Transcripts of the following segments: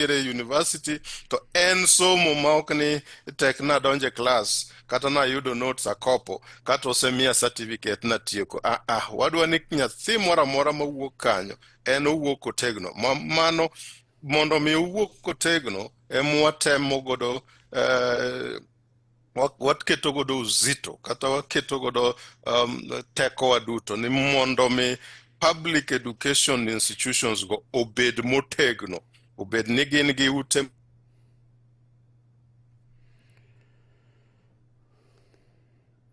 E university to en somo ma ok ni tek nadonjo e klas kata nayudo notes akopo kata osemiya certificate natieko. Ah, ah, wadwa ni nyathi moro amora mawuok kanyo en owuok kotegno. Ma, mano mondo mi owuok kotegno emwatemo godo waketo godo uzito kata waketo godo tekowa duto ni mondo mi public education institutions go obed motegno, obed ni gin gi ute.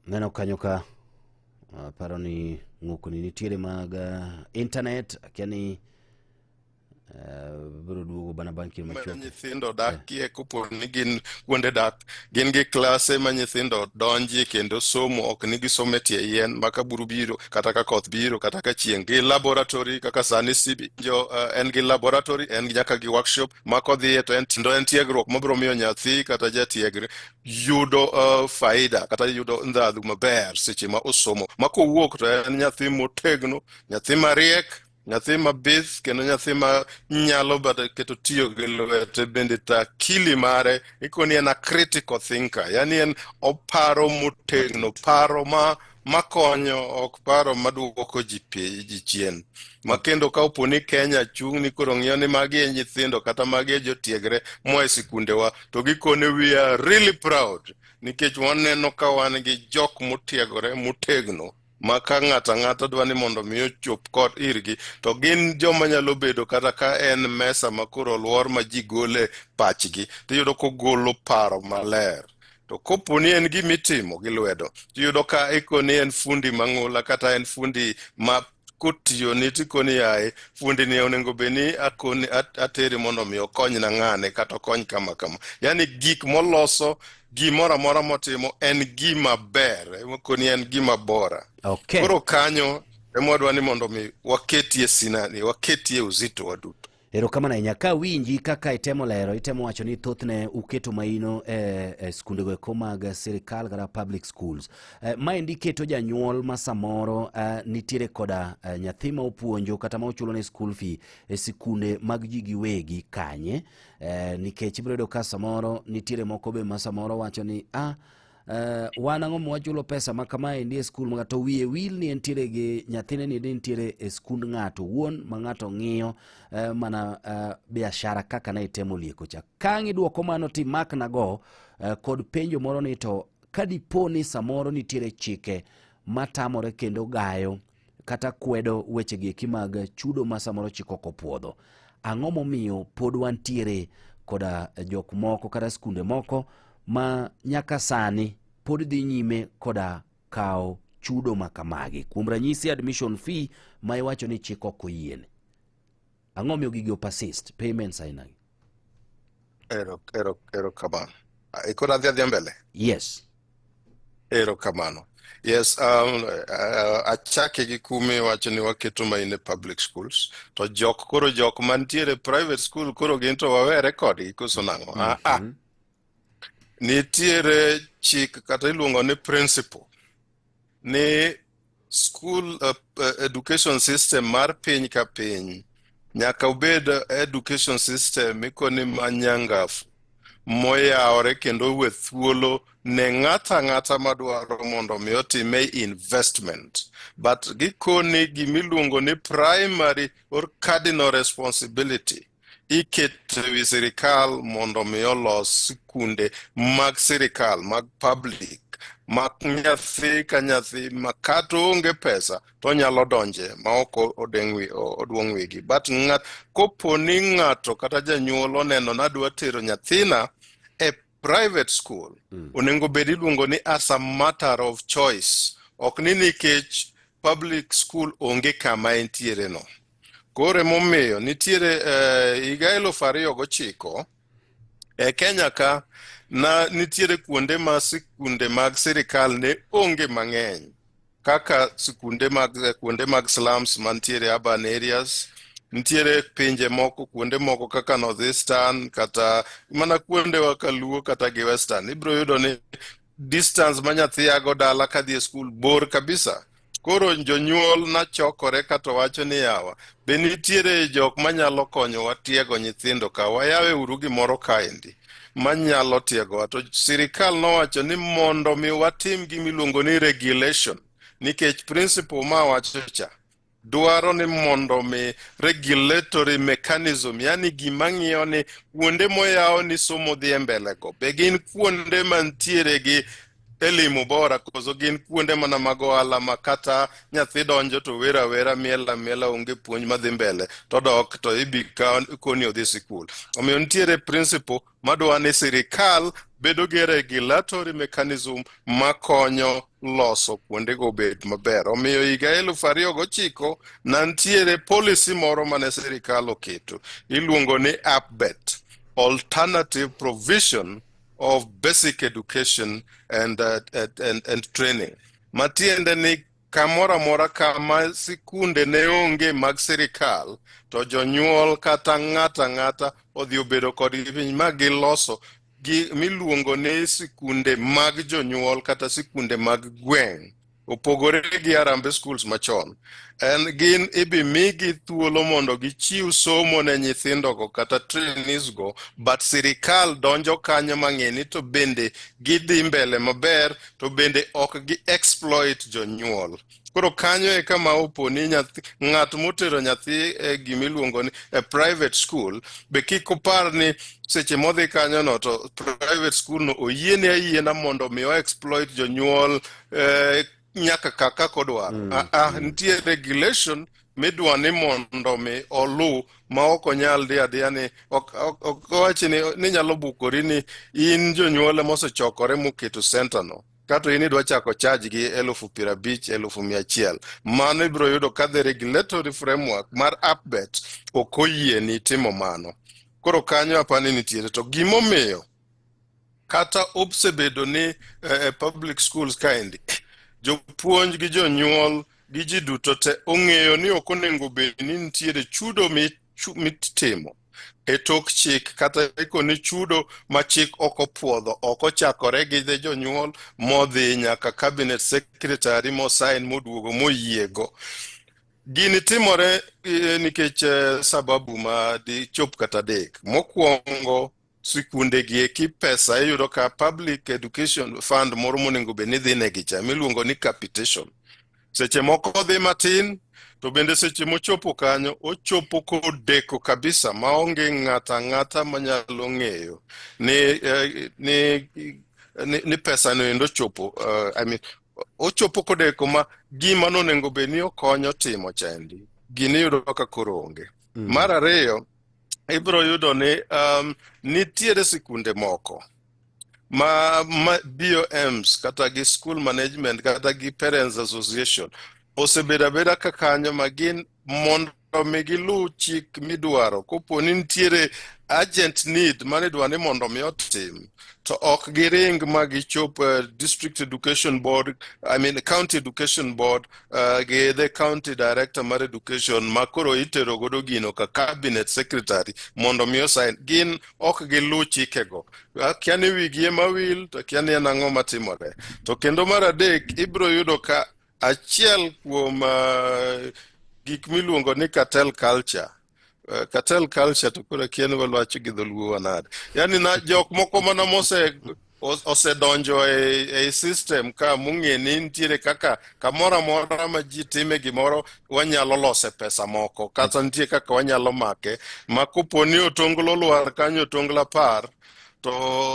Neno kanyo ka paro ni ng'ukni nitiere mag internet, akia ni biro duogo bana bang' kinde ma machuok. Nyithindo dakie kopo ni gin kuonde dak, gin gi klase ma nyithindo donjie kendo somo, ok ni gisomo e tie yien ma ka buru biro kata ka koth biro kata ka chieng'. Gi laboratory kaka sani CB jo en gi laboratory, en nyaka gi workshop ma kodhiye to en to en tiegruok mabiro miyo nyathi kata jatiegre yudo faida kata yudo ndhadhu maber seche ma osomo, ma kowuok to en nyathi motegno, nyathi mariek, nyathi mabith kendo nyathi ma nyalo bada keto tiyo gi lwete bende ta akili mare ikoni en a critical thinker, yani en oparo motegno, paro ma makonyo, ok paro maduoko ji ji chien. Ma kendo ka opo ni Kenya chung' ni koro ng'iyo ni magi e nyithindo kata magi e jotiegre moa e sikundewa, to gikone we are really proud nikech waneno ka wan gi jok motiegore motegno ma ka ng'ato ang'ata dwa ni mondo mi ochop kod irgi to gin joma nyalo bedo kata ka en mesa ma koro oluor ma ji gole pachgi, tiyudo kogolo paro maler. To kopo ni en gima itimo gi lwedo, tiyudo ka ikoni en fundi mang'ula kata en fundi ma kotiyoni tikoni yaye, fundi ni onego bed ni akoni ateri mondo mi okonyna ng'ane kata okony kama kama. Yani gik moloso, gimoro amora motimo en gima ber, koni en gima bora. Koro kanyo ema wadwa ni mondo mi waketie sinani, waketie uzito waduto. Erokamano ahinya. Ka winji kaka itemo lero, itemo wacho ni thothne uketo maino e skundego eko mag sirikal kata public schools. Maendi keto janyuol ma samoro nitiere koda nyathi ma opuonjo kata ma ochulo ne school fee e sikunde mag ji giwegi kanye, nikech ibiro yudo ka samoro nitiere moko be ma samoro wacho ni wan ang'o mwachulo pesa ma kamaendi e skul ma to wiye wil ni entiere gi nyathine ni nitiere e skund ng'ato wuon ma ng'ato ng'iyo mana biashara kaka ne itemo lieko cha. Ka ang' idwoko mano timakna go kod penjo moro ni to ka dipo ni samoro nitiere chike matamore kendo gayo kata kwedo weche gi eki mag chudo ma samoro chik ok opuodho, ang'o momiyo pod wantiere koda jok moko kata skunde moko ma nyaka sani pod dhi nyime koda kawo chudo ma kamagi, kuom ranyisi admission fee ma iwacho ni chik ok oyiene? Ang'o miyo gigi persist payments aina gi? Ero kamano. Ikoro adhi adhiya mbele. Yes. Erokamano. Yes, achake gi kuma iwacho ni waketo main e public schools. To jok koro jok mantiere private school koro gin to wawere kodgi koso nang'o? Ah, ah. Nitiere chik kata iluongo ni principle ni school education system mar piny ka piny nyaka obed education system mikoni manyangafu moyawore kendo we thuolo ne ng'ato ang'ata madwaro mondo mi otime investment, but gikoni gimiluongo ni primary or cardinal responsibility iketo ewi sirikal mondo mi olos sikunde mag sirikal mag public ma nyathi ka nyathi ma kata onge pesa to onyalo donje ma ok oduong' wigi. But ng'at kopo ni ng'ato kata janyuol oneno nadwa tero nyathina e private school, onego bed iluongo ni as a matter of choice, ok ni nikech public school onge kama entiere no. Koro emomiyo nitiere higa 2009 e Kenya ka na nitiere kuonde ma sikunde mag sirikal ne onge mang'eny kaka sikunde mag kuonde mag slums mantiere urban areas. Nitiere pinje moko, kuonde moko kaka Northeastern kata mana kuondewa ka Luo kata gi Western, ibiro yudo ni distance ma nyathi ago dala kadhi e skul bor kabisa. Koro jonyuol nachokore kato wacho ni yawa, be nitiere jok manyalo konyowa tiego nyithindo ka wayawe uru gimoro kaendi manyalo tiegowa. To sirikal nowacho ni mondo mi watim gimiluongo ni regulation, nikech principle ma wacho cha dwaro ni mondo mi regulatory mechanism, yani gima ng'iyo ni kuonde moyaw ni somo dhi e mbele go be gin kuonde mantiere gi elimu bora koso gin kuonde mana mag ohala ma kata nyathi donjo to wer awera, miel amiela, onge puonj madhi mbele to dok to ibi koni odhi sikul. Omiyo nitiere principle madwa ni sirikal bedo gi regulatory mechanism makonyo loso kuondego obed maber. Omiyo higa 2009 nantiere policy moro mane sirikal oketo iluongo ni APBET, Alternative Provision of Basic Education and Training, matiende ni kamoro amora kama sikunde ne onge mag sirikal to jonyuol kata ng'ato ang'ata odhi obedo kodgi piny ma giloso gi miluongo ni sikunde mag jonyuol kata sikunde mag gweng'. Opogore gi Harambee Schools machon, en gin ibi migi thuolo mondo gichiw somo ne nyithindogo kata trainees go, but sirikal donjo kanyo mang'e ni to bende gidhi mbele maber, to bende ok gi exploit jonyuol. Koro kanyo e kama opo ni nyathi, ng'at motero nyathi e gimiluongo ni e private school be kik opar ni seche modhi kanyo no to private school no oyiene ayiena mondo mi o exploit jonyuol nyaka kaka kodwaro. Nitie regulation midwa ni mondo mi olu ma ok onyal dhi adhiya ni ok owachi ni nyalo bukori ni in jonyuol ema osechokore moketo center no kato in idwa chako charge gi 50,000, 100,000. Mano ibiro yudo ka the regulatory framework mar APBET ok oyieni timo mano. Koro kanyo apani nitiere to gimomiyo kata osebedo ni public schools kaendi jopuonj gi jonyuol gi ji duto te ong'eyo ni ok onego bed ni nitiere chudo mitimo e tok chik kata ikoni chudo ma chik ok opuodho, ok ochakore gi jonyuol modhi nyaka cabinet secretary mosign moduogo moyiego. Gini timore nikech sababu ma dichop kata adek. Mokwongo, sikunde gi eki pesa iyudo ka public education fund moro monego bed ni dhi negi cha miluongo ni capitation. Seche moko odhi matin, to bende seche mochopo kanyo ochopo kodeko kabisa maonge ng'ato ang'ata manyalo ng'eyo ni pesa no endo ochopo, I mean, ochopo kodeko ma gima nonego bed ni okonyo timo chendi gini iyudo ka koro onge. Mar ariyo, ibiro yudo ni nitiere sikunde moko ma BOMs kata gi school management kata gi parents association osebedo abeda ka kanyo ma gin mondo mi giluw chik midwaro. Kopo ni nitiere urgent need manidwa ni mondo mi otim, to ok giring ma gichop district education board, I mean county education board, gi the county director mar education ma koro itero godo gino ka cabinet secretary mondo mi osign. Gin ok giluw chikego. Akia ni wigi ema wil to akia ni en ang'o matimore. To kendo mar adek, ibiro yudo ka achiel kuom gik miluongo ni cartel culture. Cartel culture to koro akia ni wawacho gi dholuo wanade. Yani na jok moko mana mose osedonjo e system ka mong'e ni nitiere kaka kamoro amora ma ji time gimoro wanyalo lose pesa moko kata nitie kaka wanyalo make ma kopo ni otonglo olwar kanyo otonglo 10 to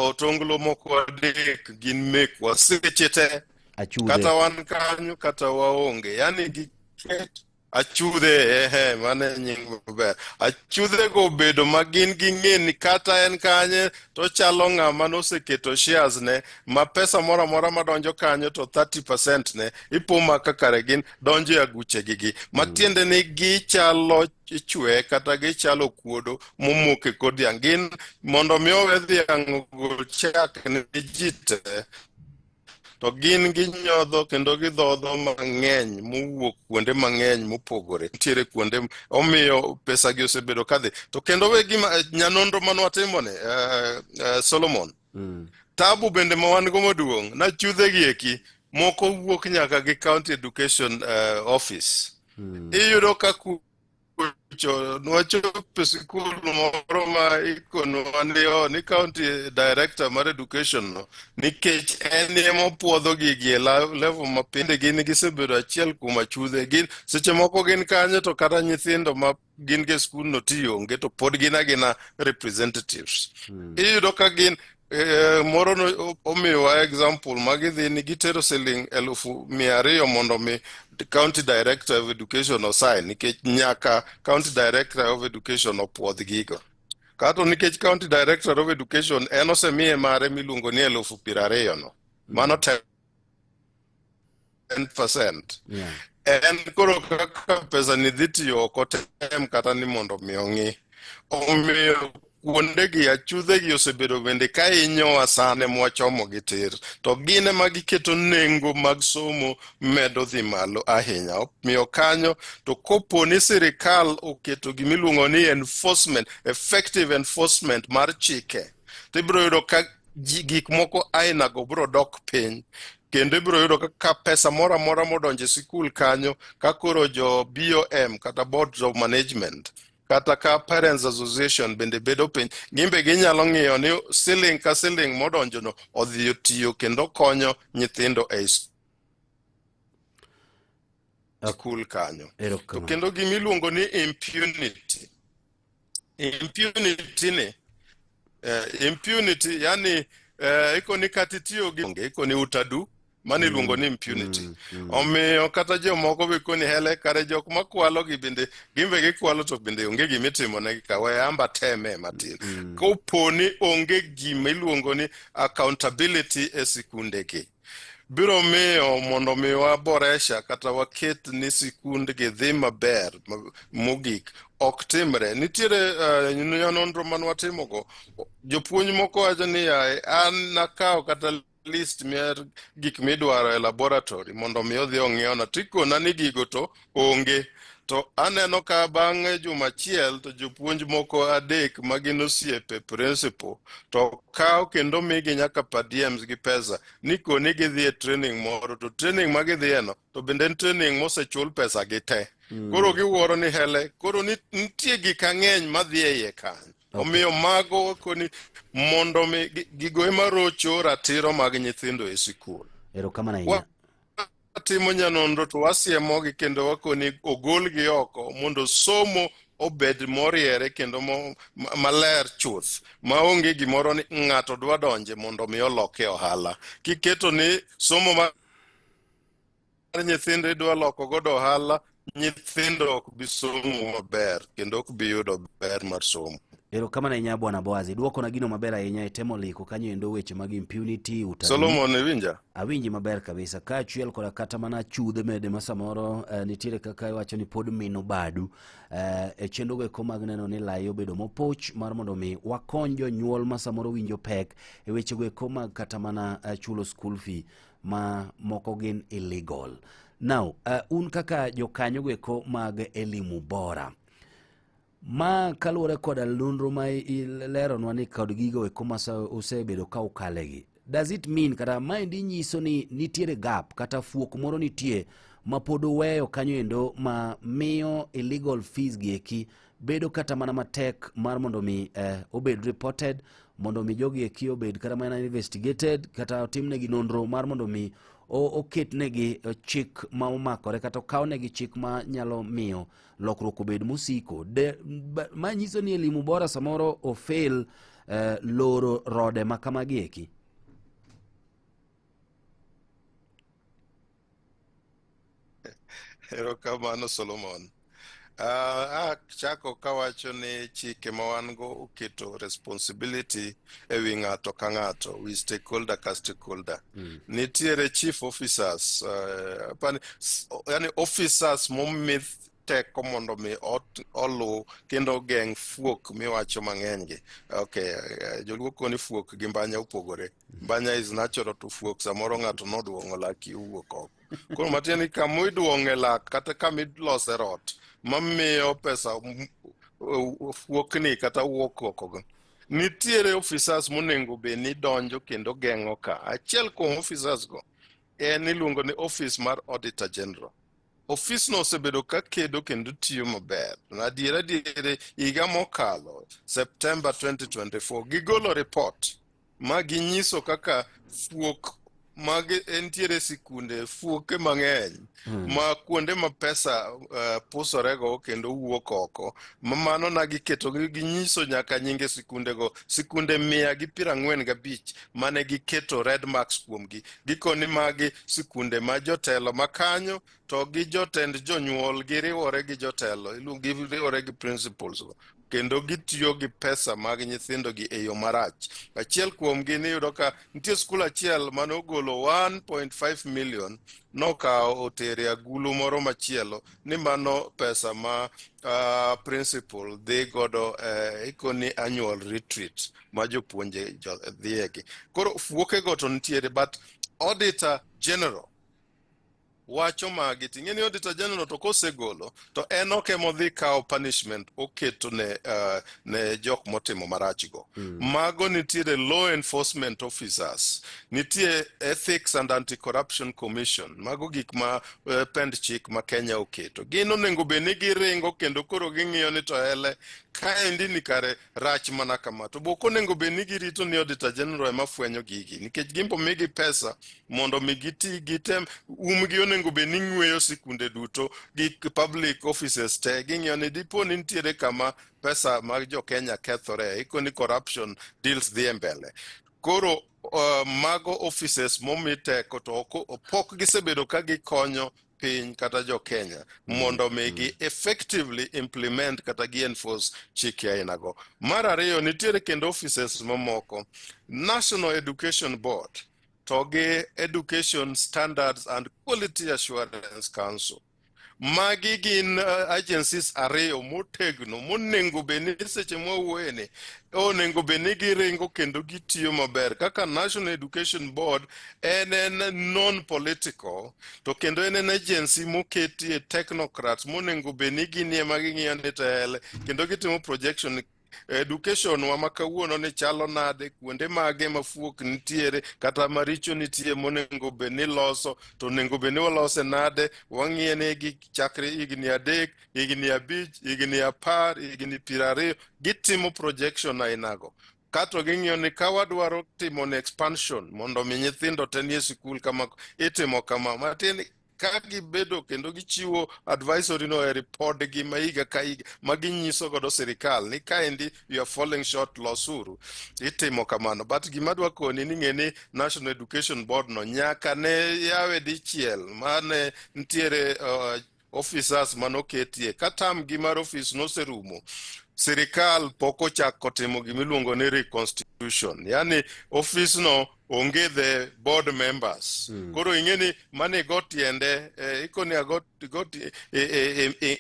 otonglo moko adek gin mekwa seche te. Achudhe. Kata wan kanyo kata waonge, yani giket achudhe, ehe, mano e nying maber. Achudhe go obedo ma gin ging'e ni kata en kanye to chalo ng'ama noseketo shares ne ma pesa moro amora madonjo kanyo to 30% ne ipo ma ka kare gin donjo e aguche gi gi. Matiende ni gichalo chwe kata gichalo okuodo momoko e kor dhiang'. Gin mondo mi owe dhiang' ogol chak ne ji te, to gin ginyodho kendo gidhodho mang'eny mowuok kuonde mang'eny mopogore. Nitiere kuonde omiyo pesa gi osebedo kadhi. To kendo we gima nyanonro manwatimo ni Solomon. Tabu bende ma wan go maduong' nachudhe gi eki. Moko wuok nyaka gi county education office. Iyudo ka kucho nwachopo e sikul moro ma ikonwa ni oh, ni county director mar education no nikech en ema opuodho gigi e level mapiny gin gisebedo achiel kuom achudhe gin seche moko gin kanyo to kata nyithindo ma gin go e skul no ti onge to pod gin agina representatives. Iyudo ka gin moro no omiyowa example ma gidhi ni gitero siling 200,000 mondo mi county director of education osign nikech nyaka county director of education opuodh gigo. Kato nikech county director of education en osemiye mare miluongo ni 20,000 no. Mano 10%. En koro kaka pesa ni dhi tiyo ok otem kata ni mondo mi ong'i. Omiyo kuondegi achudhegi osebedo bende ka hinyowa sane mwachomo gi tir to gin ema giketo nengo mag somo medo dhi malo ahinya. Omiyo kanyo to kopo ni sirikal oketo gimiluongo ni enforcement, effective enforcement mar chike, to ibiro yudo ka gik moko aina go biro dok piny kendo ibiro yudo ka pesa moro amora modonjo e sikul kanyo ka koro jo BOM kata Board of Management kata ka Parents Association bende bedo piny gimbe ginyalo ng'iyo ni siling ka siling modonjo no odhi otiyo kendo konyo nyithindo ei skul kanyo. To Erokamano. kendo gimiluongo ni impunity, impunity ni impunity yani ikoni kata itiyo gi onge ikoni utadu mano iluongo ni impunity. Omiyo kata jomoko be koni hele kare jok makwalo gi bende gimbe gikwalo to bende onge gimitimo negi ka we amba teme matin. Kopo ni onge gima iluongo ni accountability e sikundegi biro miyo mondo mi waboresha kata waket ni sikundgi dhi maber mogik ok timre. Nitiere nonro man watimogo jopuonj moko wacho ni yaye an nakawo kata list mar gik midwaro e laboratory mondo mi odhi ong'iewna to ikona ni gigo to onge to aneno ka bang' juma achiel to jopuonj moko adek ma gin osiepe principal to kaw kendo migi nyaka per diems gi pesa ni koni gidhi e training moro to training ma gidhiye no to bende en training mosechul pesa gi te. Koro giwuoro ni hele koro nitie gik ang'eny madhi e iye kanyo. Omiyo mago koni mondo mi gigo ema rocho ratiro mag nyithindo e sikul. Erokamano ahinya. Watimo nyanonro to wasiemogi kendo wakoni ogolgi oko mondo somo obed moriere kendo maler chuth maonge gimoro ni ng'ato dwa donje mondo mi oloke ohala. Kiketo ni somo mar nyithindo idwa loko godo ohala, nyithindo ok bi somo maber kendo ok bi yudo ber mar somo. Erokamano ahinya Bwana Boazi. Duokona gino maber ahinya itemo liko kanyo endo weche mag impunity, utalii. Solomon iwinja? Awinji maber kabisa. Kaachiel koda kata mana chudhe mede ma samoro nitiere kaka iwacho ni pod mino badu e chenro go eko mag neno ni lai obedo mopuch mar mondo mi wakony jonyuol ma samoro winjo pek e weche go eko mag kata mana chulo school fee ma moko gin illegal. Now, un kaka jokanyo go eko mag Elimu Bora, ma kaluwore koda nonro ma ileronwa ni kod gigo eko ma usebedo ka ukalegi, does it mean kata maendi nyiso ni nitiere gap kata fuok moro nitie ma pod uweyo kanyo endo ma miyo illegal fees gi eki bedo kata mana matek mar mondo mi obed reported, mondo mi jogi eki obed kata mana investigated kata otimnegi nonro mar mondo mi oketnegi chik ma omakore kata okawnegi chik ma nyalo miyo lokruok obed mosiko. Ma nyiso ni Elimu Bora samoro ofail loro rode ma kamagi eki. Erokamano Solomon. Achako kawacho ni chike ma wan go oketo responsibility e wi ng'ato ka ng'ato, wi stakeholder ka stakeholder. Nitiere chief officers, apani, yani officers momi teko mondo mi oluw kendo ogeng' fuok miwacho mang'eny gi. Okay, joluo koni fuok gi mbanya opogore. Mbanya is natural to fuok samoro ng'ato noduong'o laki owuok oko. Koro matiende ni kama iduong'e lak kata kama ilose rot mamiyo pesa fuokni kata wuok oko go. Nitiere officers monego bed ni donjo kendo geng'o ka. Achiel kuom officers go En iluongo ni office mar Auditor General. Ofisno osebedo ka kedo kendo tiyo maber. Na adier adier, higa mokalo September 2024 gigolo report ma ginyiso kaka fuok mag entiere sikunde, fuoke mang'eny ma kuonde ma pesa pusorego kendo wuok oko, ma mano na giketo ginyiso nyaka nyinge sikundego, sikunde 145 mane giketo red marks kuomgi. Gikoni magi sikunde ma jotelo makanyo to gi jotend jonyuol giriwore gi jotelo, giriwore gi principals go kendo gitiyo gi pesa mag nyithindo gi e yo marach. Achiel kuomgi niyudo ka nitie skul achiel mane ogolo 1.5 million, nokawo otere agulu moro machielo ni mano pesa ma principal dhi godo ikoni annual retreat ma jopuonje dhiegi. Koro fuokego to nitiere, but Auditor General wacho magi ting'e ni Auditor General to kosegolo to en ok emodhi kawo punishment oketo ne jok motimo marachgo. Mago nitiere law enforcement officers, nitie Ethics and Anti-Corruption Commission. Mago gik ma pend chik ma Kenya oketo. Gin onego bed ni giringo kendo koro ging'iyo ni to ele kaendi ni kare rach mana kama, to bok onego bed ni girito ni Auditor General ema fwenyo gigi, nikech gimbo migi pesa mondo mi giti gitem umgi. Onego bed ni ng'weyo sikunde duto gi public offices te, ging'iyo ni dipo ni nitiere kama pesa mag jo Kenya kethore, ikoni corruption deals dhi e mbele. Koro mago offices momi teko to pok gisebedo ka gikonyo piny kata jo Kenya mondo mi gi effectively implement kata gi enforce chike ainago. Mar ariyo, nitiere kendo offices mamoko, National Education Board to gi Education Standards and Quality Assurance Council. Magi gin agencies ariyo motegno monego bed ni seche mwawuoye ni onego bed ni giringo kendo gitiyo maber. Kaka National Education Board en non political to kendo en agency moketie technocrats monego bed ni gin ema ging'iyo ni tele kendo gitimo projection education wa ma kawuono ni chalo nade, kuonde mage ma fuok nitiere kata maricho nitie monego bed ni loso, to onego bed ni walose nade. Wang'iye ni gi chakre higni 3, higni 5, higni 10, higni 20, gitimo projection ainago. Kato ging'iyo ni ka wadwaro timo ni expansion mondo mi nyithindo te nie sikul kama itimo kama, matiende ka gibedo kendo gichiwo advisory no e report gi ma higa ka higa ma ginyiso godo sirikal ni kaendi you are falling short, losuru itimo kamano. But gima dwa koni ni ng'e ni National Education Board no nyaka ne yawe dichiel mane nitiere officers manoketie ka term gi mar office noserumo, sirikal pok ochako timo gimiluongo ni reconstitution, yani office no onge the board members. Koro ing'e ni mane go tiende ikoni ago go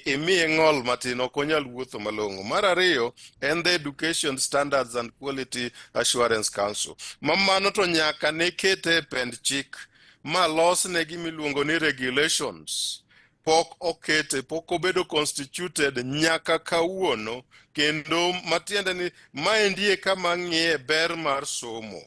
imiye ng'ol matin, ok onyal wuotho malong'o. Mar ariyo en the Education Standards and Quality Assurance Council, ma mano to nyaka ne kete e pend chik ma losne gimiluongo ni regulations. Pok okete, pok obedo constituted nyaka kawuono. Kendo matiende ni maendi e kama ng'iye ber mar somo,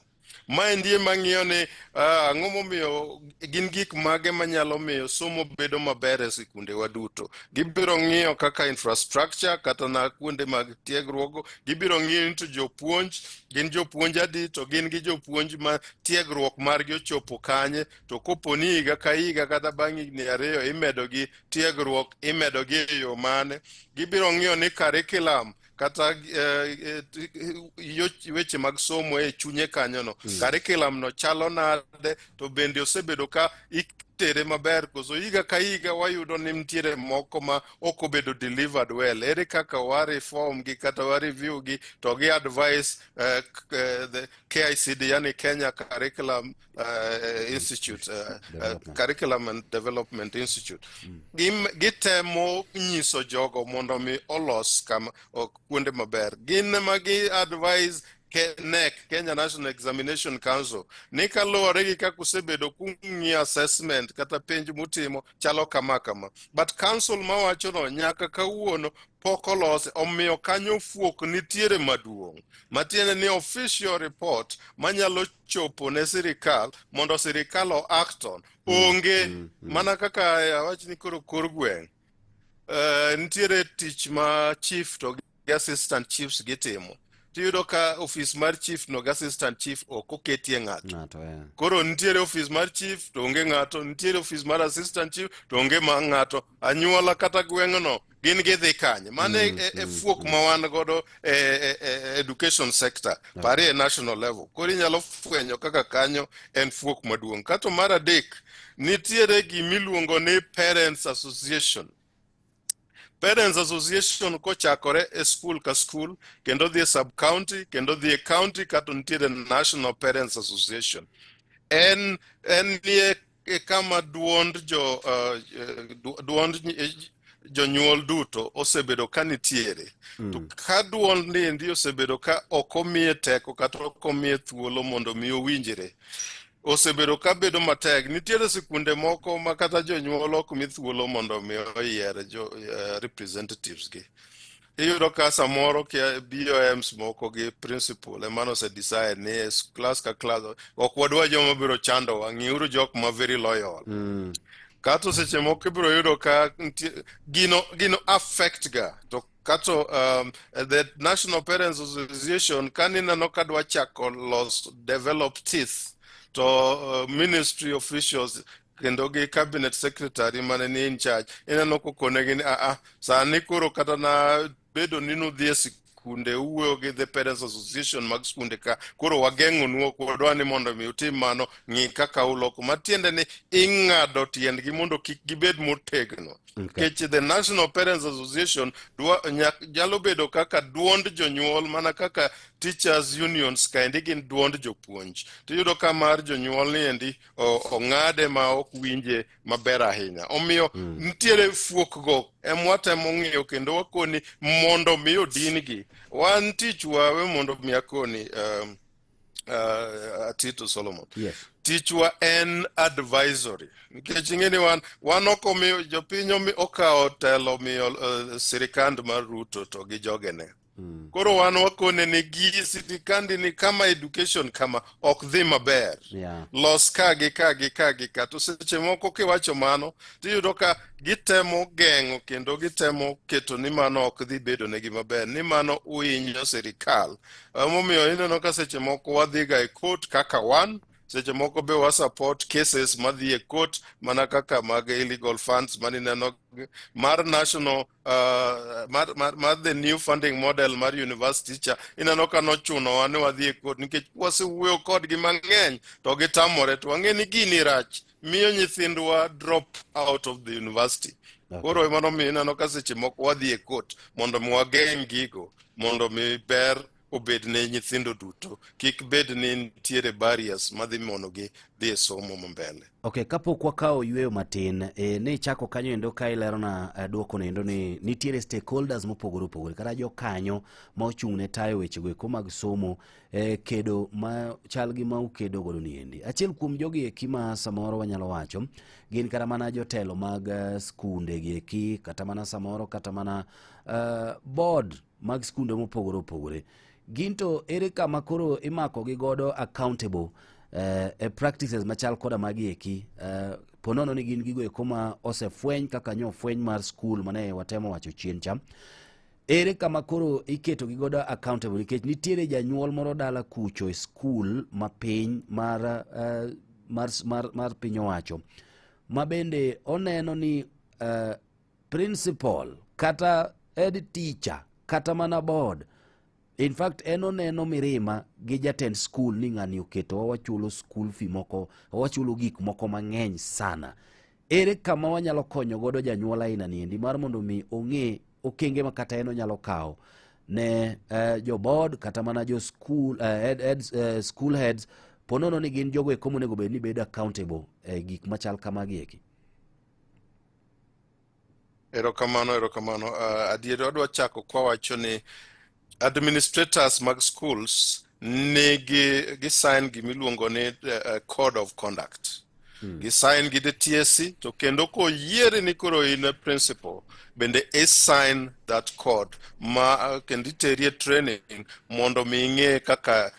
maendi ema ng'iyo ni ang'o momiyo gin gik mage manyalo miyo somo bedo maber e sikundewa duto. Gibiro ng'iyo kaka infrastructure kata na kuonde mag tiegruok, gibiro ng'iyo ni to jopuonj gin jopuonj adi, to gin gi jopuonj ma tiegruok margi ochopo kanye, to kopo ni higa ka higa kata bang' higni 2 imedo gi tiegruok, imedo gi e yo mane. Gibiro ng'iyo ni curriculum kata weche mag somo e chunye kanyono, curriculum no chalo nade, to bende osebedo ka itere maber koso higa ka higa wayudo ni nitiere moko ma ok obedo delivered well. Ere kaka wa reform gi kata wa review gi to gi advice the KICD, yani Kenya Curriculum Institute, Curriculum and Development Institute. Gitemo nyiso jogo mondo mi olos kama kuonde maber. Gin ema gi advise. KNEC, Kenya National Examination Council, ni kaluwore gi kaka usebedo kung'iyo assessment kata penj mutimo chalo kama kama. But council mawachono nyaka kawuono pok olose, omiyo kanyo fuok nitiere maduong'. Matiende ni official report manyalo chopo ne sirikal mondo sirikal o act on onge. Mana kaka awach ni koro kor gweng' nitiere tich ma chief to gi assistant chiefs gitimo, tiyudo ka ofis mar chief no gi assistant chief ok oketie ng'ato. Ng'ato. Koro nitiere ofis mar chief to onge ng'ato, nitiere ofis mar assistant chief to onge ma ng'ato. Anyuola kata gweng'no gin gidhi kanye? Mano e fuok ma wan godo e education sector, parie e national level. Koro inyalo fwenyo kaka kanyo en fuok maduong'. Kato mar adek, nitiere gimiluongo ni Parents Association. Parents Association kochakore e school ka school kendo dhi e sub county kendo dhi e county kato nitiere National Parents Association. En nie e kama duond jonyuol duto osebedo ka nitiere. To ka duond ni endi osebedo ka ok omiye teko kata ok omiye thuolo mondo mi owinjre, osebedo ka bedo matek. Nitiere sikunde moko ma kata jonyuol ok mi thuolo mondo mi oyier jo representatives gi. Iyudo ka samoro kia BOMs moko gi principal ema nose decide ni e class ka class ok wadwa joma biro chandowa, ng'iuru jok ma very loyal. Kato seche moko ibiro yudo ka gino affect ga to kato the National Parents Association kanineno ka dwa chako los develop teeth to ministry officials kendo gi cabinet secretary mane ni in charge ineno kokonegi ni aa sani koro kata na bedo ni nudhi e sikunde uwuoyo gi the Parents Association mag skunde ka koro wageng'onu, ok wadwa ni mondo mi utim mano, ng'i kaka uloko. Matiende ni ing'ado tiendgi mondo kik gibed motegno. Nikech the National Parents Association nyalo bedo kaka duond jonyuol, mana kaka teachers unions kaendi gin duond jopuonj, tiyudo ka mar jonyuol ni endi ong'ade ma ok winje maber ahinya. Omiyo nitiere fuok go emwatemo ng'iyo kendo wakoni mondo mi odin gi. Wan tichwa we mondo mi akoni Tito Solomon. Tichwa en advisory nikech ing'e ni wan ok omiyo jopiny okawo telo miyo sirikand mar Ruto to gi jogene. Koro wan wakone ni gi sirikandi ni kama education kama ok dhi maber. Los ka gi ka gi ka gi ka. To seche moko kiwacho mano tiyudo ka gitemo geng'o kendo gitemo keto ni mano ok dhi bedo negi maber, ni mano uhinyo sirikal. Emomiyo ineno ka seche moko wadhiga e court kaka wan seche moko be wa support cases madhi e court, mana kaka mag illegal funds manineno mar national mar the new funding model mar university cha. Ineno ka nochunowa ni wadhi e court nikech wasewuoyo kodgi mang'eny to gitamore, to wang'e ni gini rach miyo nyithindwa drop out of the university. Koro ema nomiyo ineno ka seche moko wadhi e court mondo mi wageng' gigo mondo mi ber obed ne nyithindo duto, kik bed ni nitiere barriers madhi monogi dhi e somo mambele. Ok, kapok wakawo yueyo matin, ne ichako kanyo endo ka ilerona duoko no endo ni nitiere stakeholders mopogore opogore kata jokanyo ma ochung' ne tayo wechego eko mag somo kedo ma chal gi ma ukedo godo ni endi. Achiel kuom jogi eki ma samoro wanyalo wacho gin kata mana jotelo mag skunde gi eki, kata mana samoro kata mana board mag skunde mopogore opogore. Gin to ere kama koro imako gi godo accountable e practices machal koda magi eki, ponono ni gin gigo eko ma osefweny kaka nyo fweny mar skul mane watemo wacho chien cha? Ere kama koro iketo gi godo accountable? Nikech nitiere janyuol moro dala kucho e skul mapiny mar piny owacho ma bende oneno ni principal kata head teacher kata mana board, in fact en oneno mirima gi jatend skul ni ng'ani oketo wachulo school fee moko, wachulo gik moko mang'eny sana. Ere kama wanyalo konyo godo janyuol aina ni endi mar mondo mi ong'e okenge ma kata en onyalo kawo ne jo board kata mana jo school, school heads, ponono ni gin jogo eko monego bed ni bedo accountable e gik machal kamagi eki? Erokamano, erokamano. Adier adwa chako kwawacho ni administrators mag schools Nigi gi sign gimiluongo ni code of conduct. Gi sign gi the TSC, to kendo koyieri ni koro in a principal bende i sign that code ma kendo iterie training mondo mi ing'e kaka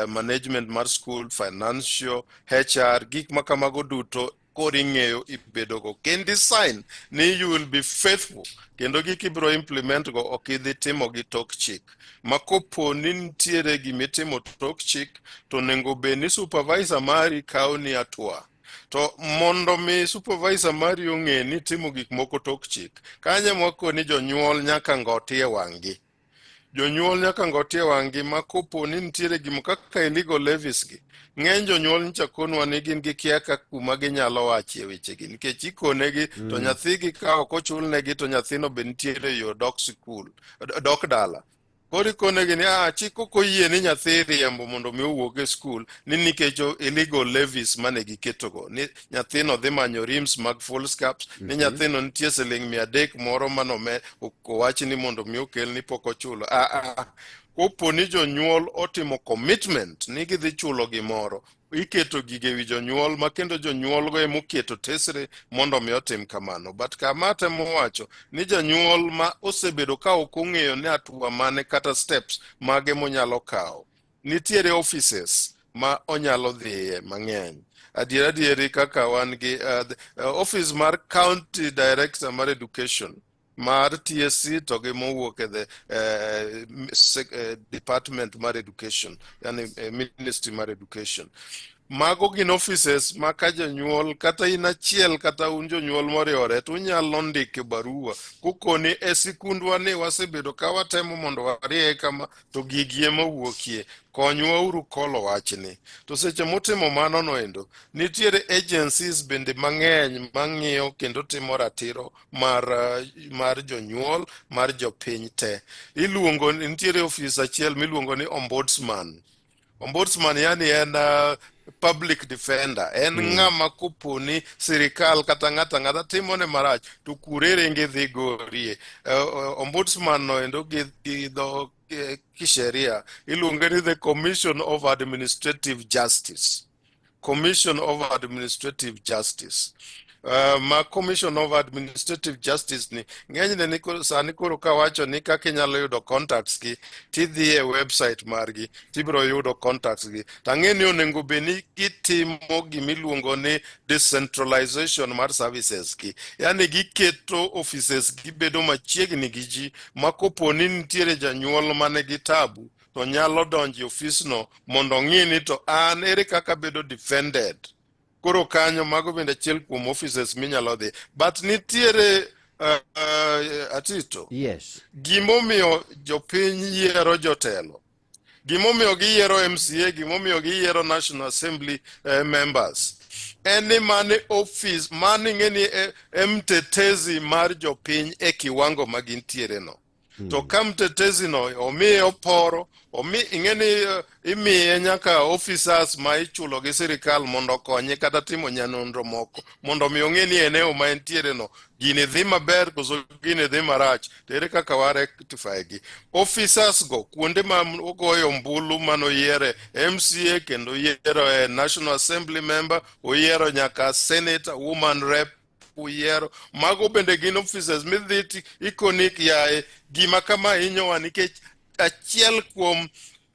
management mar school, financial, HR, gik ma kamago duto koro ing'eyo ibedogo. Kendo sign ni you will be faithful, kendo gik ibiro implement go ok idhi timo gi tok chik. Ma kopo ni nitiere gimitimo tok chik, to onego bed ni supervisor mari kawo ni hatua. To mondo mi supervisor mari ong'e ni timo gik moko tok chik, kanyo ema ni jonyuol nyaka ngoti e wang'gi. Jonyuol nyaka ngoti e wang'gi ma kopo ni nitiere gimo kaka illegal levies gi. Ng'eny jonyuol nyicha konwa ni gin gi kia ka kuma ginyalo wachie wechegi, nikech ikonegi to nyathigi ka ok ochulnegi to nyathino be nitiere yo dok sikul, dok dala. Koro ikonegi ni ah, chik ok oyie ni nyathi riembo mondo mi owuog e skul ni nikech illegal levies mane giketogo, ni nyathino dhi manyo reams mag foolscaps, ni nyathino nitie siling 300 moro manome owach ni mondo mi okel ni pok ochulo. Ah, ah. Kopo ni jonyuol otimo commitment ni gidhi chulo gimoro, iketo gige wi jonyuol ma kendo jonyuol go emoketo tesre mondo mi otim kamano. But kama atemo wacho ni janyuol ma osebedo ka ok ong'eyo ni hatua mane kata steps mage monyalo kawo, nitiere offices ma onyalo dhiye mang'eny. Adier adieri kaka wan gi office mar county director mar education mar TSC to gi mowuok e the department mar education, yani ministry mar education. Mago gin offices ma ka janyuol kata in achiel kata un jonyuol moriwore to unyalo ndiko barua kukoni e sikundwa ni wasebedo ka watemo mondo warie kama to gigi ema wuokie, konywa uru kolo wachni. To seche mutimo mano noendo, nitiere agencies bende mang'eny mang'iyo kendo timo ratiro mar jonyuol mar jopiny te. Iluongo, nitiere ofis achiel miluongo ni ombudsman. Ombudsman yani en public defender, en ng'ama kopo ni sirikal kata ng'ato ang'ata timone marach to kure ringe dhi gorie. Ombudsman no endo gi dho kisheria iluonge ni the Commission of Administrative Justice. Commission of Administrative Justice. Ma Commission of Administrative Justice ni ng'enyne ni koro sani koro kawacho ni kaka inyalo yudo contacts gi, tidhi e website margi tibiro yudo contacts gi. To ang'e ni onego bed ni gitimo gimiluongo ni decentralization mar services gi, yani giketo offices gi bedo machiegni gi ji, ma kopo ni nitiere janyuol manigi tabu to nyalo donjo e ofisno mondo ong'i ni to an ere kaka bedo defended. Koro kanyo mago bende achiel kuom offices minyalo dhi. But nitiere atito gimomiyo jopiny yiero jotelo, gimomiyo giyiero MCA, gimomiyo giyiero National Assembly members, en ni mane office mane ing'e ni mtetezi mar jopiny e kiwango ma gintiere no. To ka mtetezi no omiye oporo, omi ing'e ni imiye nyaka officers ma ichulo gi sirikal mondo okonye kata timo nyanonro moko mondo mi ong'e ni eneo ma entiere no gini dhi maber koso gini dhi marach. To ere kaka wa rectify gi officers go kuonde ma ogoyo ombulu manoyiere MCA kendo oyiero e National Assembly member, oyiero nyaka senator, woman rep, uyiero mago bende gin officers midhi ti ikoni yaye gima kama hinyowa, nikech achiel kuom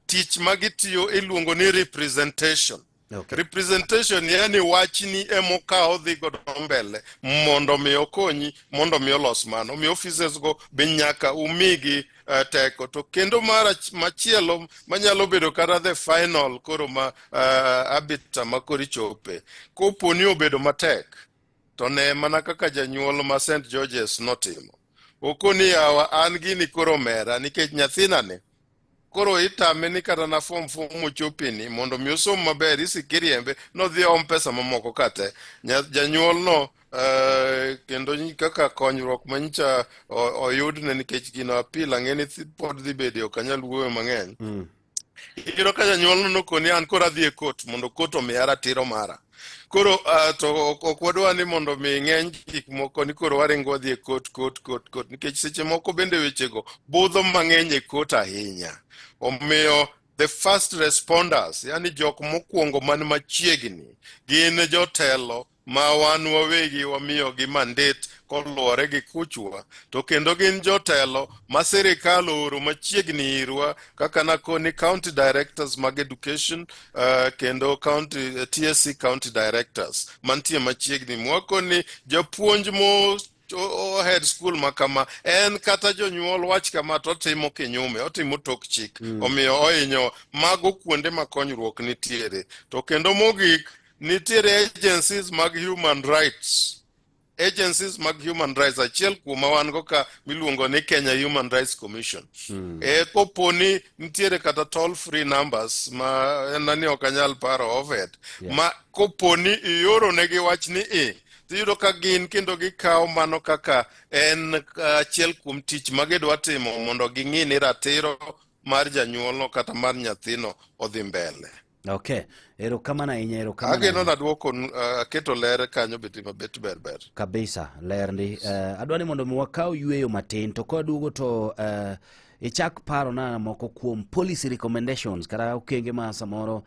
tich ma gitiyo iluongo ni representation. Representation yani wachni emokawo dhi godo mbele mondo mi okonyi mondo mi olos mano. Omiyo offices go be nyaka umigi teko. To kendo mar machielo manyalo bedo kata the final koro ma arbiter ma koro ichope kopo ni obedo matek, to ne mana kaka janyuol ma St George's notimo, okoni yawa an gini koro mera nikech nyathina ni koro itame ni kata na form 4 mochopini mondo mi osom maber isik iriembe nodhi om pesa mamoko kate. Janyuol no kendo kaka konyruok manyicha oyudne nikech gino appeal ang'e ni pod dhi bedo, ok anyal wuoyo mang'eny. Iyudo ka janyuol no nokoni an koro adhi e court mondo court omiya ratiro mara. Koro to ok wadwa ni mondo mi ng'eny gik moko ni koro waringo wadhi e court, court, court, court, nikech seche moko bende wechego budho mang'eny e court ahinya. Omiyo The first responders, yani jok mokwongo man machiegni, gin jotelo ma wan wawegi wamiyogi mandate koluwore gi kuchwa, to kendo gin jotelo ma sirikal ooro machiegni irwa kaka nakoni county directors mag education kendo county TSC county directors mantie machiegni mwakoni japuonj mo o head school ma kama en kata jonyuol wach kama to otimo kinyume otimo tok chik omiyo ohinyo mago kuonde ma konyruok nitiere to kendo mogik nitiere agencies mag human rights agencies mag human rights achiel kuom ma wan go ka miluongo ni Kenya Human Rights Commission e kopo ni nitiere kata toll free numbers ma en ni ok anyal paro overhead ma kopo ni ioro negi wach ni i tiyudo ka gin kendo gikawo mano kaka en achiel kuom tich ma gidwa timo mondo ging'i ni ratiro mar janyuolno kata mar nyathino odhi mbele. Okay, erokamano ahinya, erokamano Ageno ahinya. naduoko aketo ler kanyo bet mabet ber ber. Kabisa ler ndi. Adwa ni mondo mi wakaw yueyo matin to kwaduogo to ichak paro na moko kuom policy recommendations kata okenge ma samoro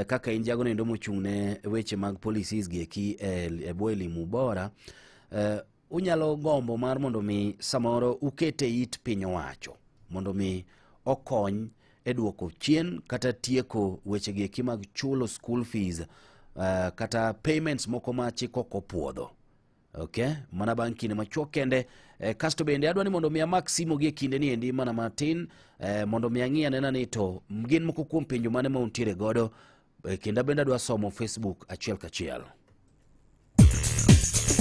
kaka in jago nendo mochung' ne weche mag policies gi eki e bwo elimu bora unyalo gombo mar mondo mi samoro ukete it piny owacho mondo mi okony e duoko chien kata tieko weche gi eki mag chulo school fees kata payments moko ma chik ok opuodho. Okay, mana bang' kinde machuok kende kasto bende adwa ni mondo mi amak simo gi e kinde ni endi mana matin mondo mi ang'i anena ni to gin moko kuom penjo mane ma untiere godo kendo bende adwa somo Facebook achiel kachiel.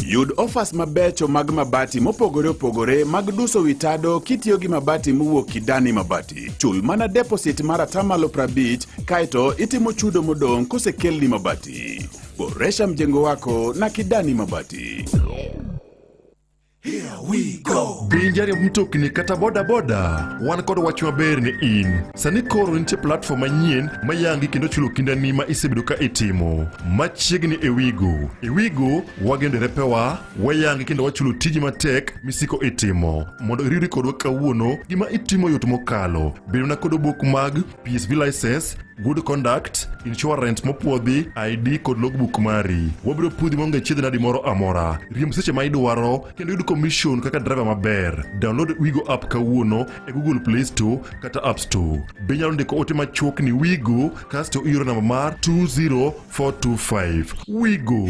Yud offers mabecho mag mabati mopogore opogore mag duso wi tado kitiyo gi mabati mowuok Kidani Mabati. Chul mana deposit mar atamalo 50 kaeto itimo chudo modong' kosekelni mabati. Boresha mjengo wako na Kidani Mabati. Be in jariemb mtokni kata boda boda? Wan kod wach maber ne in. Sani koro nitie platform manyien ma yangi kendo chulo kindani ma isebedo ka itimo. Machiegni e Wigo. E Wigo, wageno derepewa, wayangi kendo wachulo tiji matek misiko itimo. Mondo iriwri kodwa kawuono, gima itimo yot mokalo. Bed mana kod obok mag PSV license, good conduct, insurance mopuodhi, ID kod logbook mari. Wabiro puodhi maonge chiedh nadi moro amora. Riemb seche ma idwaro kendo yud commission kaka driver maber. Download Wigo app kawuono e Google Play Store kata App Store. Be inyalo ndiko ote machuok ni Wigo kasto ioro namba mar 20425. Wigo.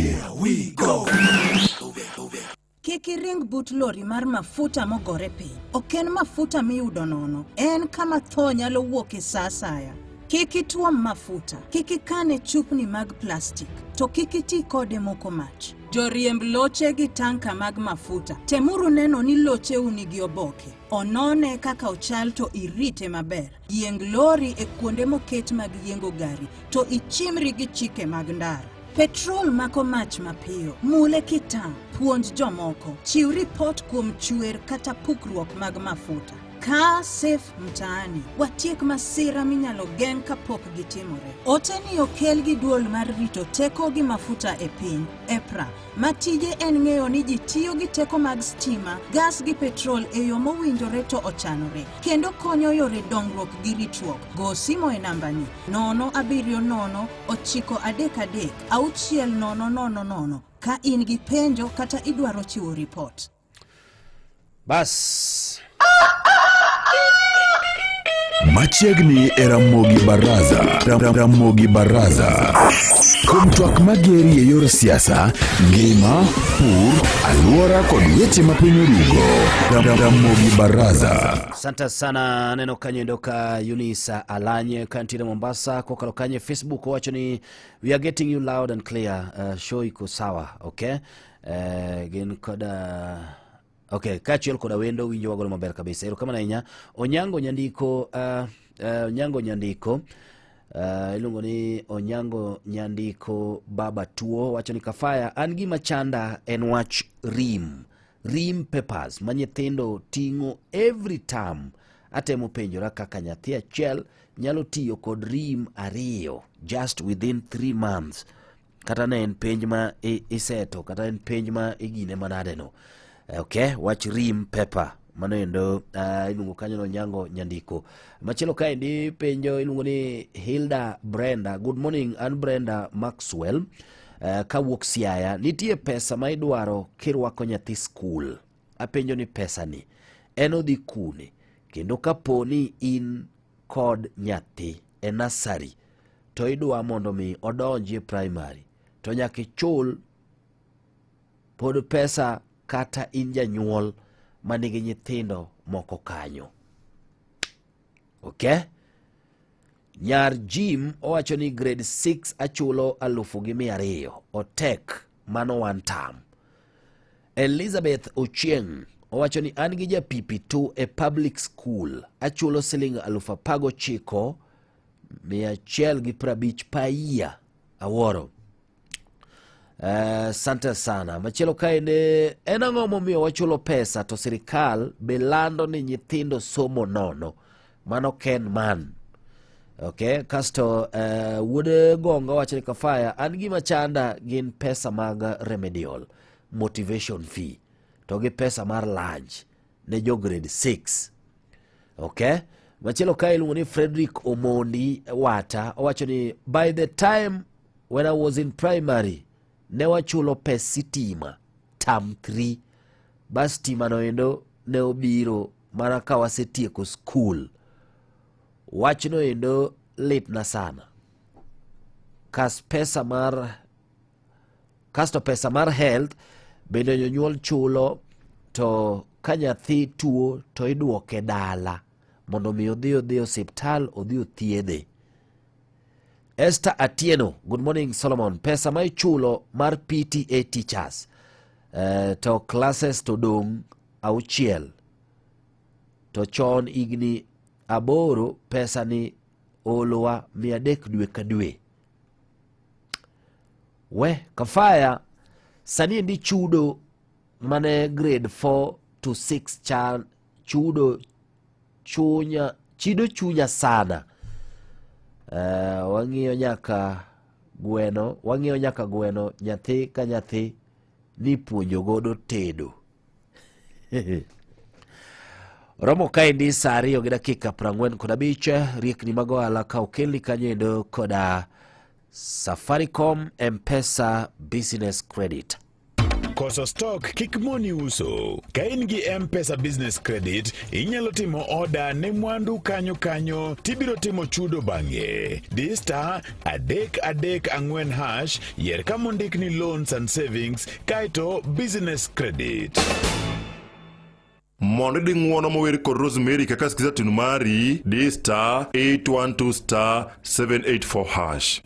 Kik iring but lori mar mafuta mogore piny. Ok en mafuta miyudo nono, en kama tho nyalo wuok e sa asaya. Kik ituom mafuta, kik ikane chupni mag plastik, to kik iti kode moko mach. Joriemb loche gi tanka mag mafuta, temuru neno ni locheu nigi oboke. Onone kaka ochal to irite maber. Yieng lori e kuonde moket mag yiengo gari to ichimri gi chike mag ndara. Petrol mako mach mapiyo. Mule kitang'. Puonj jomoko. Chiw ripot kuom chwer kata pukruok mag mafuta. Kaa Safe Mtaani. Watiek masira minyalo geng' kapok gitimore. Ote ni okel gi duol mar rito teko gi mafuta e piny, EPRA, ma tije en ng'eyo ni ji tiyo gi teko mag stima, gas gi petrol e yo mowinjore to ochanore, kendo konyo yore dongruok gi ritruok. Go simo e namba ni 0 7 0 9 3 3 6 0 0 0 ka in gi penjo kata idwaro chiwo ripot. Bas. Machiegni e Ramogi Baraza. Ramogi Baraza. Kuom twak mageri e yor siasa, ngima, pur, alwora kod weche ma piny orugo. Ramogi Baraza. Asante sana neno kanyo ka Eunice Alanye kantiere Mombasa kokalo kanye Facebook owacho ni we are getting you loud and clear show iko sawa okay gin koda okay kaachiel koda wendo winjo wagodo maber kabisa erokamano ahinya Onyango Nyandiko Onyango Nyandiko iluongo ni Onyango Nyandiko baba tuo wacho ni kafaya an gima chanda en wach rim papers ma nyithindo ting'o every term atemo penjora kaka nyathi achiel nyalo tiyo kod rim ariyo just within 3 months kata ne en penj ma iseto kata en penj ma igine manade no okay wach rim paper. Mano endo iluongo kanyo no Nyango Nyandiko. Machielo kaendi penjo iluongo ni Hilda Brenda. Good morning, an Brenda Maxwell. Kawuok Siaya, nitie pesa ma idwaro kirwako nyathi skul. Apenjo ni pesa ni en odhi kune? Kendo kapo ni in kod nyathi e nursery to idwa mondo mi odonji e primary to nyaka ichul pod pesa kata in janyuol manigi nyithindo moko kanyo. Okay? Nyar Jim owacho ni grade 6 achulo 2,200 otek mano one term. Elizabeth Ochieng owacho ni an gi ja PP2 e public school achulo siling 19,150 per year. Awuoro. Asante sana. Machielo kaende en ang'o momiyo wachulo pesa to sirikal be lando ni nyithindo somo nono? Mano Ken Man. Okay, kasto wuod Gonga wacho ni Kafaya, an gima chanda gin pesa mag remedial motivation fee to gi pesa mar lunch ne jo grade 6. Okay, machielo kae iluongo ni Frederick Omondi Wata owacho ni by the time when I was in primary ne wachulo pes sitima term 3 bas stima no endo ne obiro mana ka wasetieko skul. Wachno endo litna sana. Kas pesa mar kasto pesa mar health bende jonyuol chulo to ka nyathi tuo to iduoke dala mondo mi odhi odhi osiptal odhi othiedhe. Esther Atieno, good morning Solomon. Pesa ma ichulo mar PTA teachers to classes to dong' 6 to chon higni 8 pesa ni olowa 300 dwe ka dwe. We Kafaya sani endi chudo mane grade 4 to 6 chan chudo chunya chido chunya sana. Wang'iyo nyaka gweno, wang'iyo nyaka gweno nyathi ka nyathi ni puonjo godo tedo. Romo kaendi saa 2 gi dakika 45, riekni mag ohala ka okelni kanyo endo koda Safaricom M-Pesa Business Credit. Koso stock kik moni uso. Ka in gi M-Pesa Business Credit, inyalo timo oda ne mwandu kanyo kanyo tibiro timo chudo bang'e. Di star 334 hash, yier kama ondik ni Loans and Savings, kaeto Business Credit. Mondo idhi ng'uono mower kod Rosemary kaka skiza tune mari, di star 812 star 784 hash.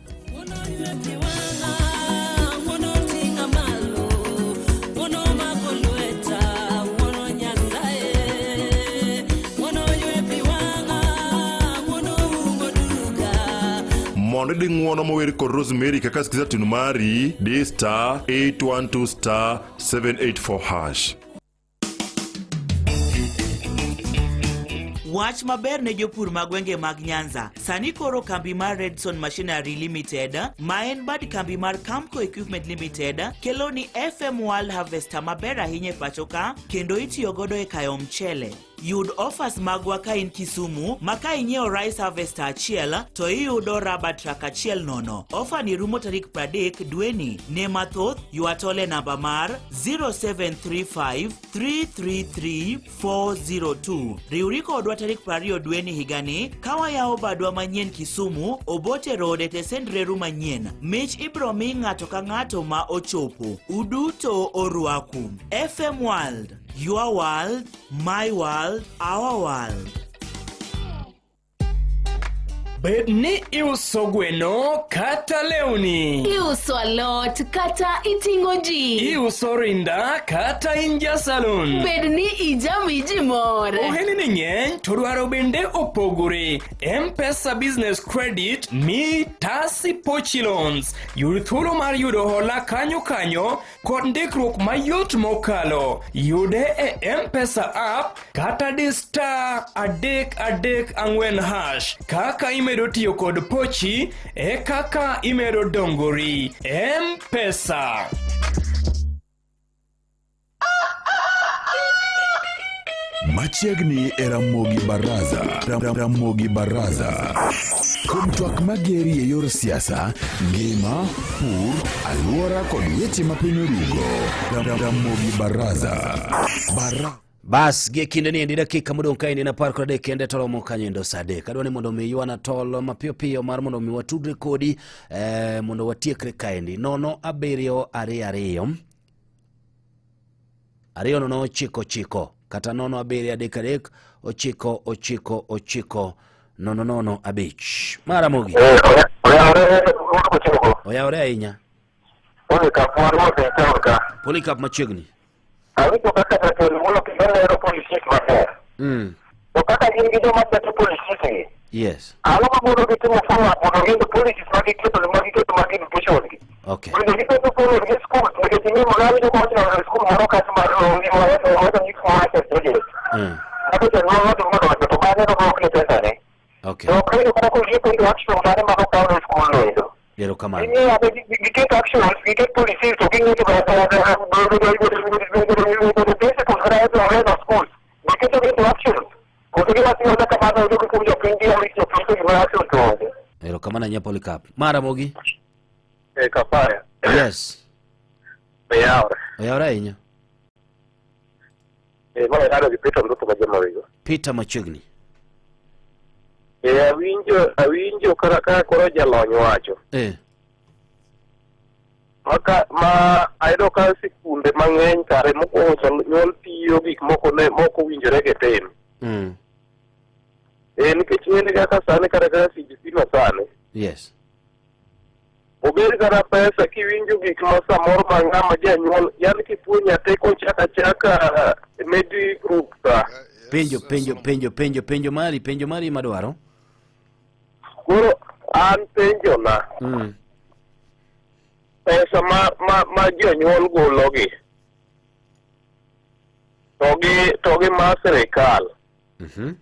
Mondo idhi ng'uono mower kod Rosemary kaka skiza tune mari, di star 812 star 784 hash. Wach maber ne jopur mag gwenge mag Nyanza. Sani koro kambi mar Redson Machinery Limited, ma en bad kambi mar Camco Equipment Limited, kelo ni FM World Harvester maber ahinya e pacho ka kendo itiyo godo e kayo mchele. Yud offers magwa ka in Kisumu ma ka inyiewo rice harvester achiel to iyudo rubber truck achiel nono. Offer ni rumo tarik 30 dweni. Ne mathoth ywa tole namba mar 0735 333 402. Riwri kodwa tarik 20 dweni higani ka wayawo badwa manyien Kisumu, Obote Road e tesend reru manyien. Mich ibro mi ng'ato ka ng'ato ma ochopo. Uduto orwaku. FM World, your world, my world, our world. Bed ni iuso gweno kata lewni, Iuso alot kata iting'o ji, iuso rinda kata in ja salon, bed ni ijami ji mor. Ohelni ng'eny to dwaro bende opogore. M-Pesa Business Credit mi Tasi Pochi Loans. Yud thuolo mar yudo hola kanyo kanyo kod ndikruok mayot mokalo. Yude e M-Pesa app kata di star 334 hash. Kaka imedo tiyo kod pochi e kaka imedo dongori. M-Pesa. Machiegni e Ramogi Baraza. Ramogi Baraza. Kuom twak mageri e yor siasa, ngima, pur, alwora kod weche ma piny orugo. Ramogi Baraza. Bara Bas gie kinde ni endi dakika modong' kaendi en 13 kende to romo kanyo endo sa 3. Adwa ni mondo mi ywana tol mapiyo piyo mar mondo mi watudre kodi mondo watiekre kaendi. 0 7 2 2 2 0 9 9 kata 0 7 3 3 9 9 9 0 0 5. Maramogi. Oyawore ahinya. Polycarp machiegni. Awinjo kaka jatelo wuoyo kendo lero policies maber. To kaka gin gi joma keto policies gi. Ang'o ma mono gi timo follow up mondo gin policies ma giketo ma giketo mag education gi. Mondo giketo follow up gi schools nikech ing'eyo ma awinjo kowacho ni school moro kacha mar wacho ni wacho students. Kata janyuol nodhi modonjo to bang'e nodwokne pesa ne. To ok ayudo kata kogiketo into action mane ma nokaw ne skul no endo. Erokamano. Ging'iyo ane giket actions, giket policies to ging'iyo to the principles kata head of schools giketo into actions. Koso giwacho ni oda kamano yudo kuom jopiny gi awich jopiny to gimoro action to onge. Erokamano ahinya Polycarp. Maramogi. Eh, Kapaya. Yes. Oyawre. Oyawre ahinya. Eh, ma irado gi Peter Ndutu ma Jamawigo. Peter machiegni. Eh, awinjo awinjo kaka kaka koro jalony wacho. Maka ma ayudo ka sikunde mang'eny kare mokwongo jonyuol tiyo gik moko ne mok owinjore gitim. Eh, nikech ing'eni kaka sani kata kaka CBC ma sani. Obed kata pesa kiwinjo gik ma samoro ma ng'ama janyuol yani kipuonjo nyathi kochako achaka medi group ka. Penjo penjo penjo penjo penjo mari penjo mari madwaro. Koro an penjo na. Pesa ma ma ma jonyuol golo gi. To gi to gi mar sirikal.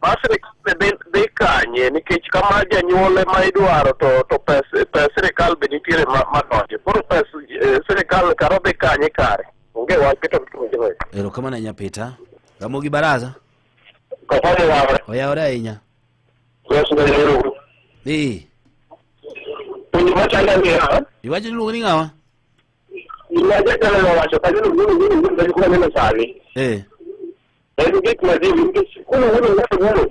Mar sirikal be dhi dhi kanye nikech kama janyuol ema idwaro to to pes pes sirikal be nitiere ma madonje. Koro pes sirikal kare odhi kanye kare. Onge wach to tuonje. Erokamano ahinya Peter. Ramogi Baraza. Oyawore ahinya. Eh. Penjo machanda niya. Iwacho ni iluongo ni ng'awa? Gima jatelo owacho kanyo no wuono wuono wuono kanyo kuma neno sani. En gik ma ji nikech sikul wuono wuono wuono.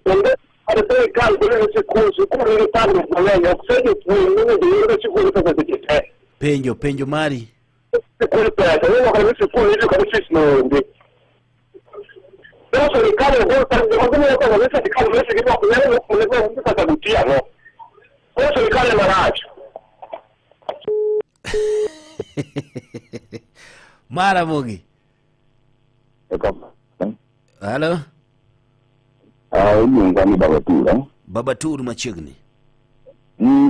Kendo kar sirikal golo ne sikul sikul nigi parruok mang'eny ok se jopuonj monego yudo sikul pesa seche te. Penjo penjo mari. Sikul pesa ineno kata ni sikul iyudo kata fees no onge. Koro sirikal ogol pesa joma golo pesa ne sirikal ne sirikal ok nyal onego pesa gotieno. Koro sirikal ema rach. Maramogi. Halo. Iluonga ni Baba Tur. Eh? Baba Tur machiegni.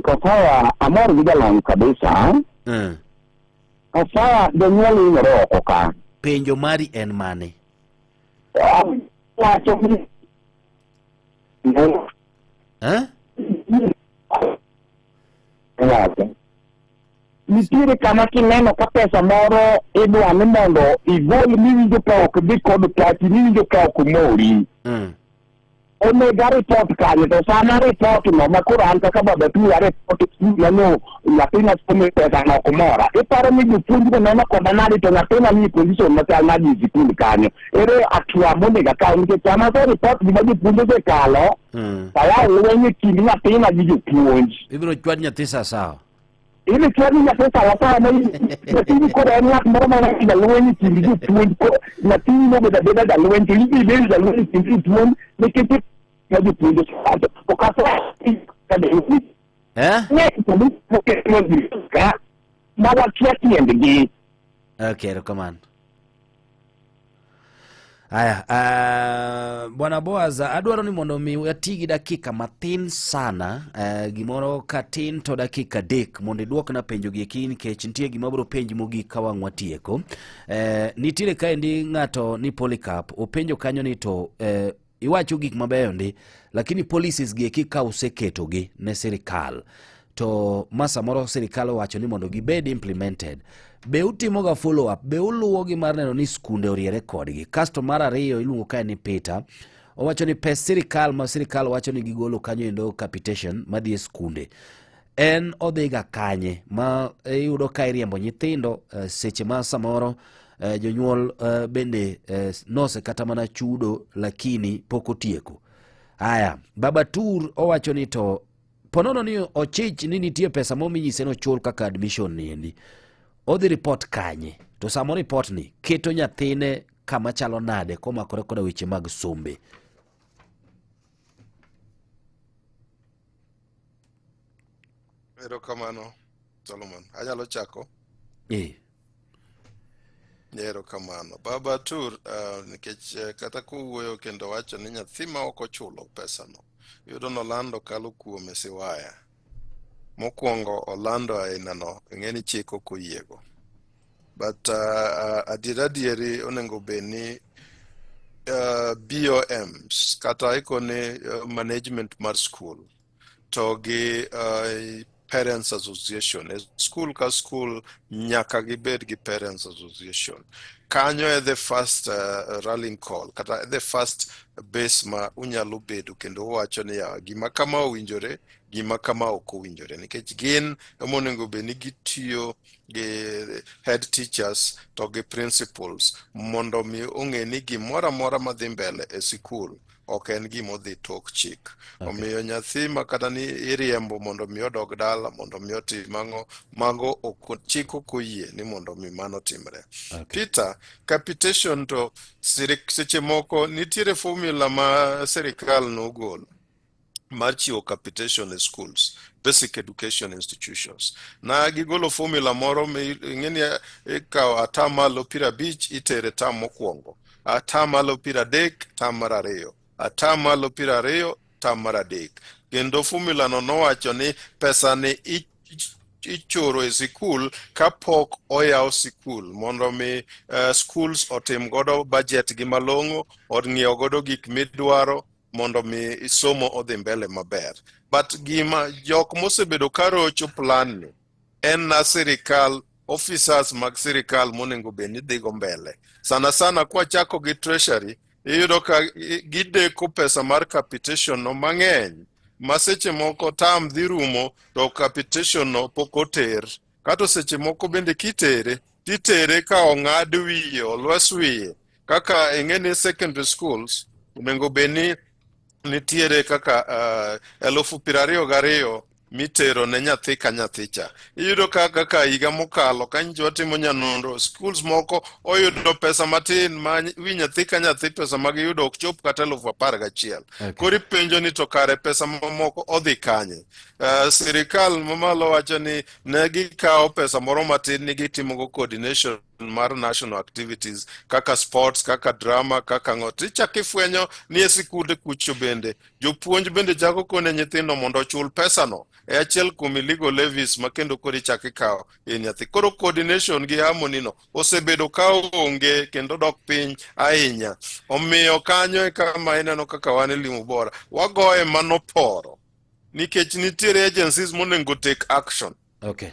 Kafaya amor gi jalony kabisa. Kafaya jonyuol hinyore oko ka. Penjo mari en mane? Wacho ni Eh? Wacho. Nitiere kama kineno ka pesa moro idwa ni mondo igol miwinjo ka ok dhi kod pachi miwinjo ka ok mori. Onego aripot kanyo to sama aripot no ma koro an kaka baba tuo aripot skul no nyathina somo e pesa no ok mora. Iparo ni jopuonj go neno koda nade to nyathina ni e position machal nade e sikul kanyo. Ere hatua monego akaw nikech sama aseripot gima jopuonj osekalo tayawo lweny e kind nyathina gi jopuonj. Ibiro chwad nyathi sa sawa. Ili chwad nyathi sawa sawa ma nyathini koro en ng'at moro ma jalweny e kind jopuonj nyathini nobedo abeda jalweny to in be ibedo jalweny e kind jopuonj nikech ma jopuonj osewacho to kata Eh? ka ma wakia tiendgi. Okay, erokamano. Aya, bwana Boaz, adwaro ni mondo mi ati gi dakika mathin sana, gimoro katin to dakika 3 mondo iduokna penjo gi eki nikech nitie gima abiro penji mogik ka wang' watieko. Nitiere kaendi ng'ato ni Polycarp openjo kanyo ni to iwacho gik mabeyo ndi, lakini policies gi eki ka useketogi ne sirikal to ma samoro sirikal owacho ni mondo gibed implemented, Be utimoga follow up? Be uluwogi mar neno ni skunde oriere kodgi? Kasto mar ariyo iluongo kae ni Peter. Owacho ni pes sirikal ma sirikal wacho ni gigolo kanyo endo capitation madhi e skunde. En odhiga kanye ma iyudo ka iriembo nyithindo eh, seche ma samoro eh, jonyuol eh, bende eh, nose kata mana chudo lakini pok otieko. Aya, Baba Tur owacho ni to ponono ni ochich ni nitie pesa moro minyise nochul kaka admission niendi odhi report kanye to samo report ni keto nyathine kama chalo nade komakore koda weche mag sombe Erokamano Solomon. Anyalo chako? Eh. Erokamano. Baba Tur, uh, nikech uh, kata kowuoyo kendo wacho ni nyathi ma ok ochulo pesano, yudo nolando kalo kuome siwaya. Mokwongo olando ainano, ing'e ni chik ok oyiego. But uh, uh, adier adieri onego bed ni uh, BOMs kata ikone uh, management mar school to gi uh, parents association e school ka school nyaka gibed gi parents association kanyo e the first uh, rallying call kata the first base ma unyalo bedo kendo uwacho niya gima kama owinjore gima kama ok owinjore nikech gin ema onego bed ni gitiyo gi head teachers to gi principals mondo mi ong'e ni gimoro amora madhi mbele e sikul ok en gima odhi tok chik. Okay. Omiyo nyathi ma kata ni iriembo mondo mi odog dala mondo mi otim ang'o, mago ok chik ok oyie ni mondo mi mano timre. Okay. Peter, capitation to seche moko nitiere formula ma sirikal nogolo mar chiwo capitation e schools, basic education institutions. Na gigolo formula moro ing'eni ikawo atamalo 50 itere tam mokwongo, atamalo 30 tam mar ariyo, atamalo 20 tam mar adek. Kendo formula no nowacho ni pesa ni ichoro e sikul kapok oyaw sikul mondo mi uh, schools otim godo budget gi malong'o, ong'iew godo gik midwaro mondo mi somo odhi mbele maber. But gima jok mosebedo ka rocho plan ni en na sirikal officers mag sirikal monego bed ni dhigo mbele. Sana sana kwachako gi treasury iyudo ka gideko pesa mar capitation no mang'eny ma seche moko tam dhi rumo to capitation no pok oter. Kato seche moko bende kitere titere ka ong'ad wiye olwes wiye kaka ing'e ni secondary schools onego bed ni nitiere kaka uh, 22,000 mitero ne nyathi ka nyathi cha. Iyudo ka kaka higa mokalo ka nyicha watimo nyanonro, schools moko oyudo pesa matin ma wi nyathi ka nyathi pesa ma giyudo ok chop kata 11,000. Okay. Koro ipenjo ni to kare pesa mamoko odhi kanye? Uh, sirikal mamalo wacho ni ne gikawo pesa moro matin ni gitimogo coordination mar national activities kaka sports kaka drama kaka ang'o tichako ifwenyo ni e sikunde kucho bende jopuonj bende chako kone nyithindo mondo ochul pesano e achiel kuom illegal levies ma kendo koro ichako ikawo e nyathi koro coordination gi harmony no osebedo ka onge kendo dok piny ahinya omiyo kanyo e kama ineno kaka wan e Limu Bora wagoye mano poro nikech nitiere agencies monego take action Okay.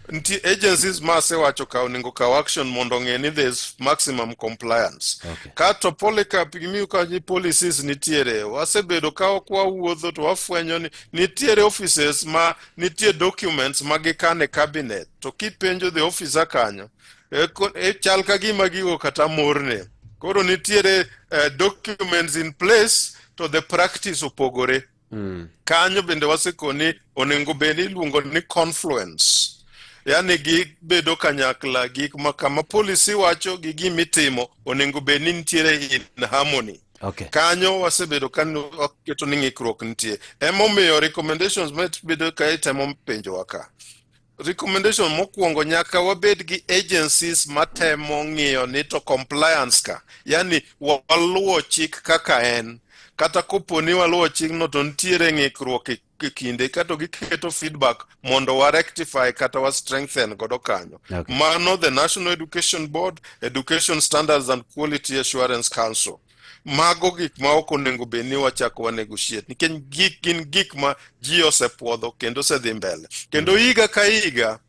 Nitie agencies ma asewacho ka onego kaw action mondo ong'e ni there's maximum compliance. Okay. Kato Polycarp gimiyo ka ni policies nitiere. Wasebedo ka ok wawuotho to wafwenyo ni nitiere offices ma nitie documents ma gikane cabinet. To kipenjo the officer kanyo, e, e chal ka gima gigo kata morne. Koro nitiere uh, documents in place to the practice opogore. Mm. Kanyo bende wasekoni onego bed iluongo ni confluence. Yani gibedo kanyakla gik ma kama policy wacho gi gima itimo onego bed ni nitiere in harmony. Okay. Kanyo wasebedo ka waketo ni ng'ikruok nitie. Emomiyo recommendations ma bedo ka itemo penjowa ka. Recommendation mokwongo nyaka wabed gi agencies matemo ng'iyo ni to compliance ka, yani waluwo chik kaka en. Kata kopo ni waluwo chikno to nitiere ng'ikruok e kinde kato giketo feedback mondo wa rectify kata wa strengthen godo kanyo. Okay. Mano the National Education Board, Education Standards and Quality Assurance Council. Mago gik ma ok onego bed ni wachako wa negotiate nikech gik gin gik ma ji osepuodho kendo osedhi mbele. Kendo higa ka higa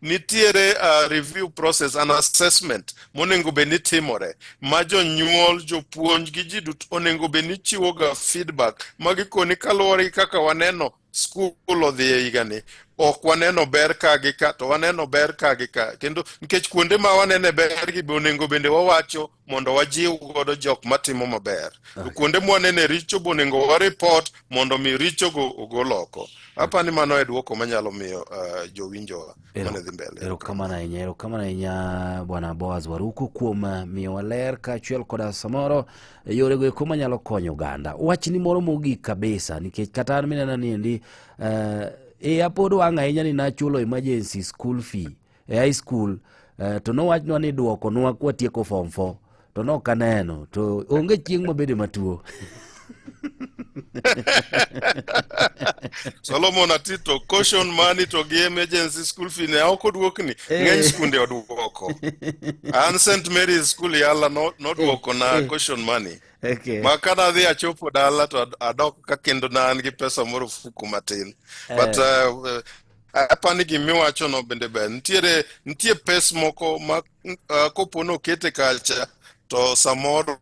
Nitiere a review process an assessment monego bed ni timore ma jonyuol, jopuonj gi ji duto onego bed ni chiwoga feedback ma gikoni kaluwore gi kaka waneno skul odhi e higani ok waneno ber ka gi ka to waneno ber ka gi ka kendo nikech kuonde ma wanene ber gi be onego bende wawacho mondo wajiw godo jok matimo maber to kuonde mwanene richo be onego wa report mondo mi richogo ogol oko apa ni mano e dwoko manyalo miyo uh, jowinjowa mane dhi mbele Erokamano ahinya, erokamano ahinya Bwana Boaz Waruku kuom eh, miyowa ler kaachiel koda samoro eh, yorego eko manyalo konyo oganda. Wachni moro mogik kabisa nikech kata an minena niendi eh, iya pod wang' ahinya ni nachulo emergency school fee e high school eh, to nowachnwa ni duokonwa kwatieko form 4 to nok aneno to onge chieng' mabede matuo Solomon Atito caution money to gi emergency school fee ne ok oduokni Eh. ng'eny skunde oduoko an St Mary's School Yala no- noduoko na Eh. caution money okay. ma kana adhi achopo dala to adok ka kendo na an gi pesa moro fuku matin but uh, apani gimiwachono bende ber nitiere nitie pes moko ma uh, kopo nokete kacha to samoro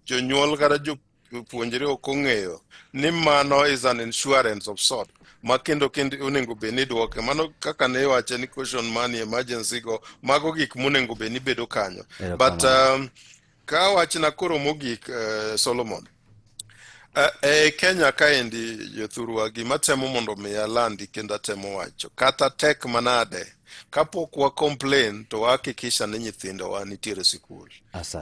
jonyuol kata jopuonjre ok ong'eyo ni mano is an insurance of sort ma kendo kendo onego bed ni duoke mano kaka ne iwache ni caution money emergency go mago gik monego bed ni bedo kanyo but ka wachna koro mogik uh, Solomon E Kenya kaendi jothurwa gima temo mondo mi alandi kendo atemo wacho kata tek manade kapok wa complain to wahakikisha ni nyithindowa nitiere sikul.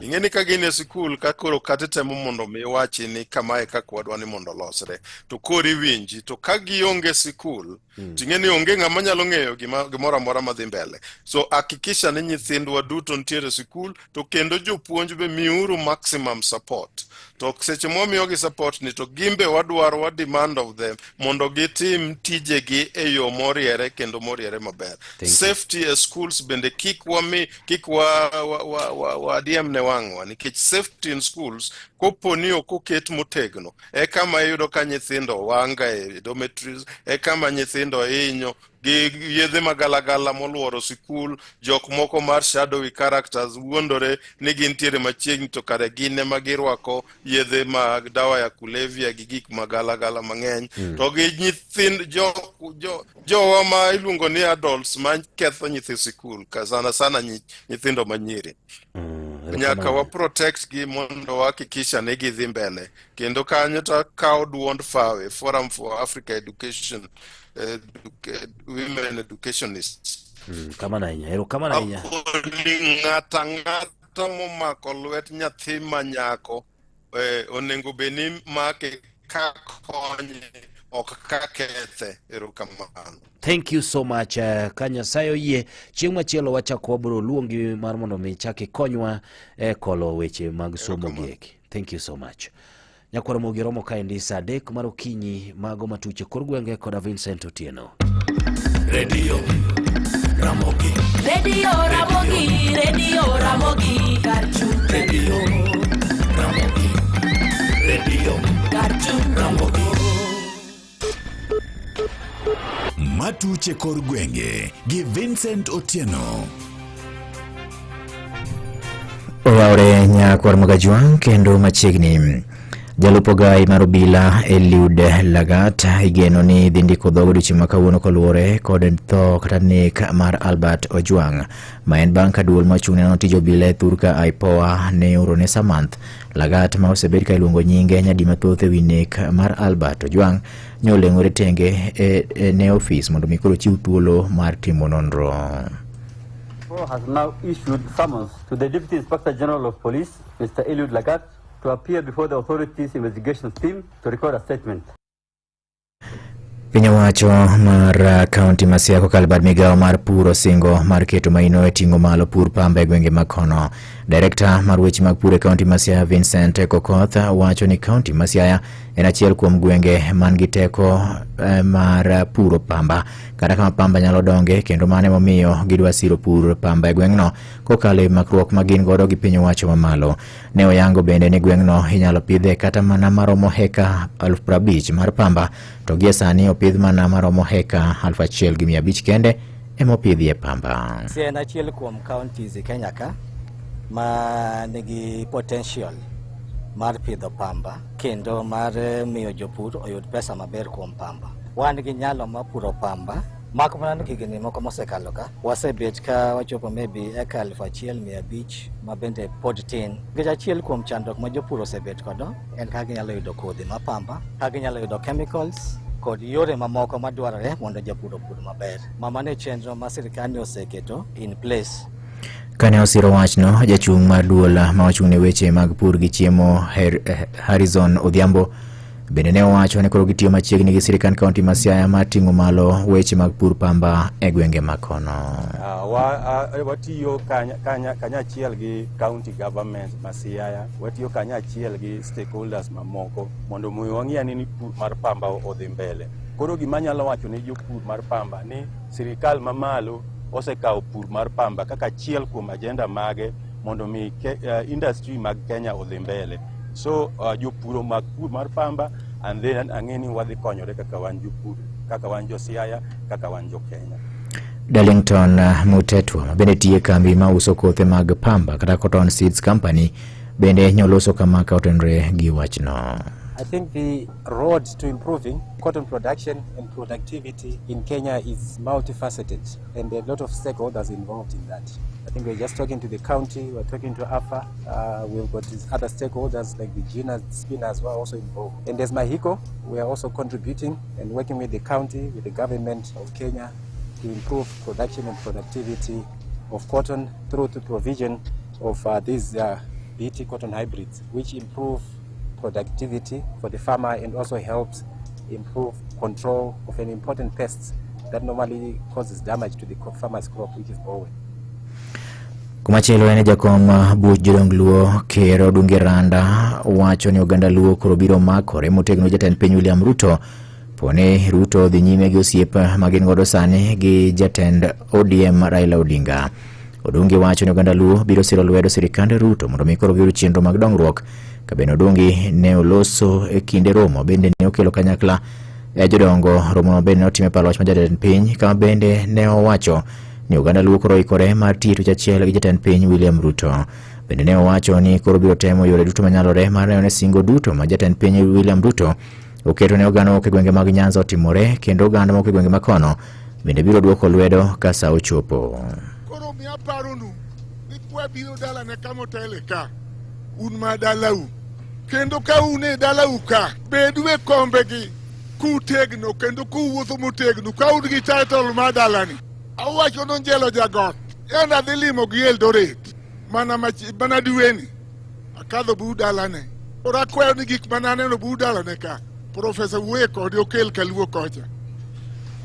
Ing'e ni ka gin e sikul ka koro kata itemo mondo mi iwachi ni kamae kaka wadwa ni mondo olosre to koro iwinji to ka gionge sikul mm. ting'e ni onge ng'ama nyalo ng'eyo gimoro amora madhi mbele so hakikisha ni nyithindwa duto nitiere sikul to kendo jopuonj be miuru maximum support to seche mwamiyogi support ni to gimbe wadwaro wa demand of them mondo gitim tijegi e yo moriere kendo moriere maber safety e schools bende kik wami kik wa, wa, wa, wa, wa diem ne wang'wa nikech safety in schools kopo ni ok oket motegno e kama iyudo ka nyithindo wanga e dormitories e kama nyithindo hinyo gi yedhe magalagala moluoro sikul jok moko mar shadowy characters wuondore ni gintiere machiegni to kare gin ema girwako yedhe mag dawa ya kulevya gi gik magalagala mang'eny mm. to gi nyithind jo, jo, jowa ma iluongo ni adults ma ketho nyithi sikul ka sana sana nyithindo manyiri mm, nyaka wa protect gi mondo wahakikisha ni gidhi mbele kendo kanyo to akawo duond FAWE Forum for Africa Education eh, Women Educationists mm, kamano ahinya erokamano ahinya ng'ata ng'ata momako lwet nyathi ma nyako eh, onego bed ni make ka konye ok ka kethe erokamano thank you so much uh, ka nyasaye oyie chieng' machielo wachako wabiro luongi mar mondo mi ichak ikonywa e kolo weche mag somo gi eki thank you so much nyakwar Mogi romo kaendi saa adek mar okinyi mago matuche kor gwenge koda Vincent Otieno Radio Ramogi Radio Ramogi Radio Ramogi Karchu Radio Ramogi Radio Karchu Ramogi Matuche kor gwenge gi Vincent Otieno. Oyawre nyakwar Magajwang' kendo machiegni. Jalup ogai mar obila Eliud Lagat igeno ni dhi ndiko dhoge odiochieng' ma kawuono koluwore kod tho kata nek mar Albert Ojwang' ma en bang' ka duol mochung' ne nono tij obila e thurka IPOA ne oorone Samanth Lagat ma osebed ka iluongo nyinge nyadi mathoth e wi nek mar Albert Ojwang' ne oleng'ore tenge e, e, ne ofis mondo mi koro chiw thuolo mar timo nonro. has now issued summons to the Deputy Inspector General of Police, Mr. Eliud Lagat, to appear before the authorities' investigations team to record a statement. Piny owacho mar kaunti ma Siaya kokalo bad migawo mar pur osingo mar keto maino e ting'o malo pur pamba e gwenge mag kono. Direkta mar weche mag pur e kaunti ma Siaya Vincent Kokoth wacho ni kaunti ma Siaya en achiel kuom gwenge man gi teko eh, mar puro pamba kata kama pamba nyalo donge kendo mano emomiyo gidwa siro pur pamba e gweng'no kokalo e makruok ma gin godo gi piny owacho mamalo. Ne oyango bende ni gweng'no inyalo pidhe kata mana maromo heka 50,000 mar pamba to gie sani opidh mana maromo heka 1,500 kende ema opidhie pamba. Siaya en achiel kuom counties e Kenya ka ma nigi potential mar pidho pamba kendo mar miyo jopur oyud pesa maber kuom pamba. Wan gi nyalo mar puro pamba mak mana ni higni moko mosekalo ka wasebet ka wachopo maybe eka 1500 ma bende pod tin. Nikech achiel kuom chandruok ma jopur osebet godo en kaka ginyalo yudo kodhi mar pamba, kaka ginyalo yudo chemicals kod yore mamoko madwarore mondo japur opur maber. Ma mano e chenro ma sirkal ni oseketo in place. Kane osiro wachno, jachung' mar duol ma ochung' ne weche mag pur gi chiemo Harrison Odhiambo bende ne owacho ni koro gitiyo machiegni gi sirkand kaunti ma Siaya mar ting'o malo weche mag pur pamba e gwenge ma kono. Watiyo kanyachiel gi county government ma Siaya, watiyo kanyachiel gi stakeholders mamoko mondo mi wang'i ane ni pur mar pamba odhi mbele. Koro gima anyalo wacho ne jopur mar pamba ni sirikal mamalo osekawo pur mar pamba kaka achiel kuom agenda mage mondo mi industry mag Kenya odhi mbele. So jopur omak pur mar pamba and then ang'e ni wadhi konyore kaka wan jopur, kaka wan jo Siaya, kaka wan jo Kenya. Darlington Mutetwa ma bende tiyo e kambi ma uso kothe mag pamba kata Cotton Seeds Company bende nyoloso kama ka otenore gi wachno. I think the road to improving cotton production and productivity in Kenya is multifaceted, and there are a lot of stakeholders involved in that. I think we're just talking to the county, we're talking to AFA, we've got these other stakeholders like the ginners, spinners who are also involved. And as Mahyco, we are also contributing and working with the county, with the government of Kenya to improve production and productivity of cotton through the provision of these BT cotton hybrids, which improve productivity for the farmer and also helps improve control of an important pest that normally causes damage to the farmer's crop, which is bollworm. Kumachielo en jakom buch jodong Luo Ker Odungi Randa wacho ni oganda Luo koro biro makore motegno jatend piny William Ruto poni Ruto dhi nyime gi osiep ma gin godo sani gi jatend ODM Raila Odinga. Odungi wacho ni oganda Luo biro siro lwedo sirikand Ruto mondo mi koro giyud chenro mag dongruok. Kabende Odungi ne oloso e kinde romo bende ne okelo kanyakla e jodongo romono bende ne otim e paloch ma jatend piny kama bende ne owacho ni oganda Luo koro oikore mar tiyo tich achiel gi jatend piny William Ruto. Bende ne owacho ni koro biro temo yore duto manyalore mar neno ni singo duto ma jatend piny William Ruto oketo ne oganda mawuok e gwenge mag Nyanza otimore kendo oganda mawuok e gwenge makono bende biro duoko lwedo ka sa ochopo. Koro mi aparonu ni kwabiro dalane kama otele ka, un ma dalau, kendo ka un e dalau ka, bedu e kombegi kutegno kendo kuwuotho motegno ka un gi title ma dalani. Awacho nonjelo jagot, en adhi limo gi Eldoret mana mana dweni akadho bu dalane. Koro akwayo ni gik mane aneno bu dalane ka, Profesa wuoye kode okel kaluo kocha.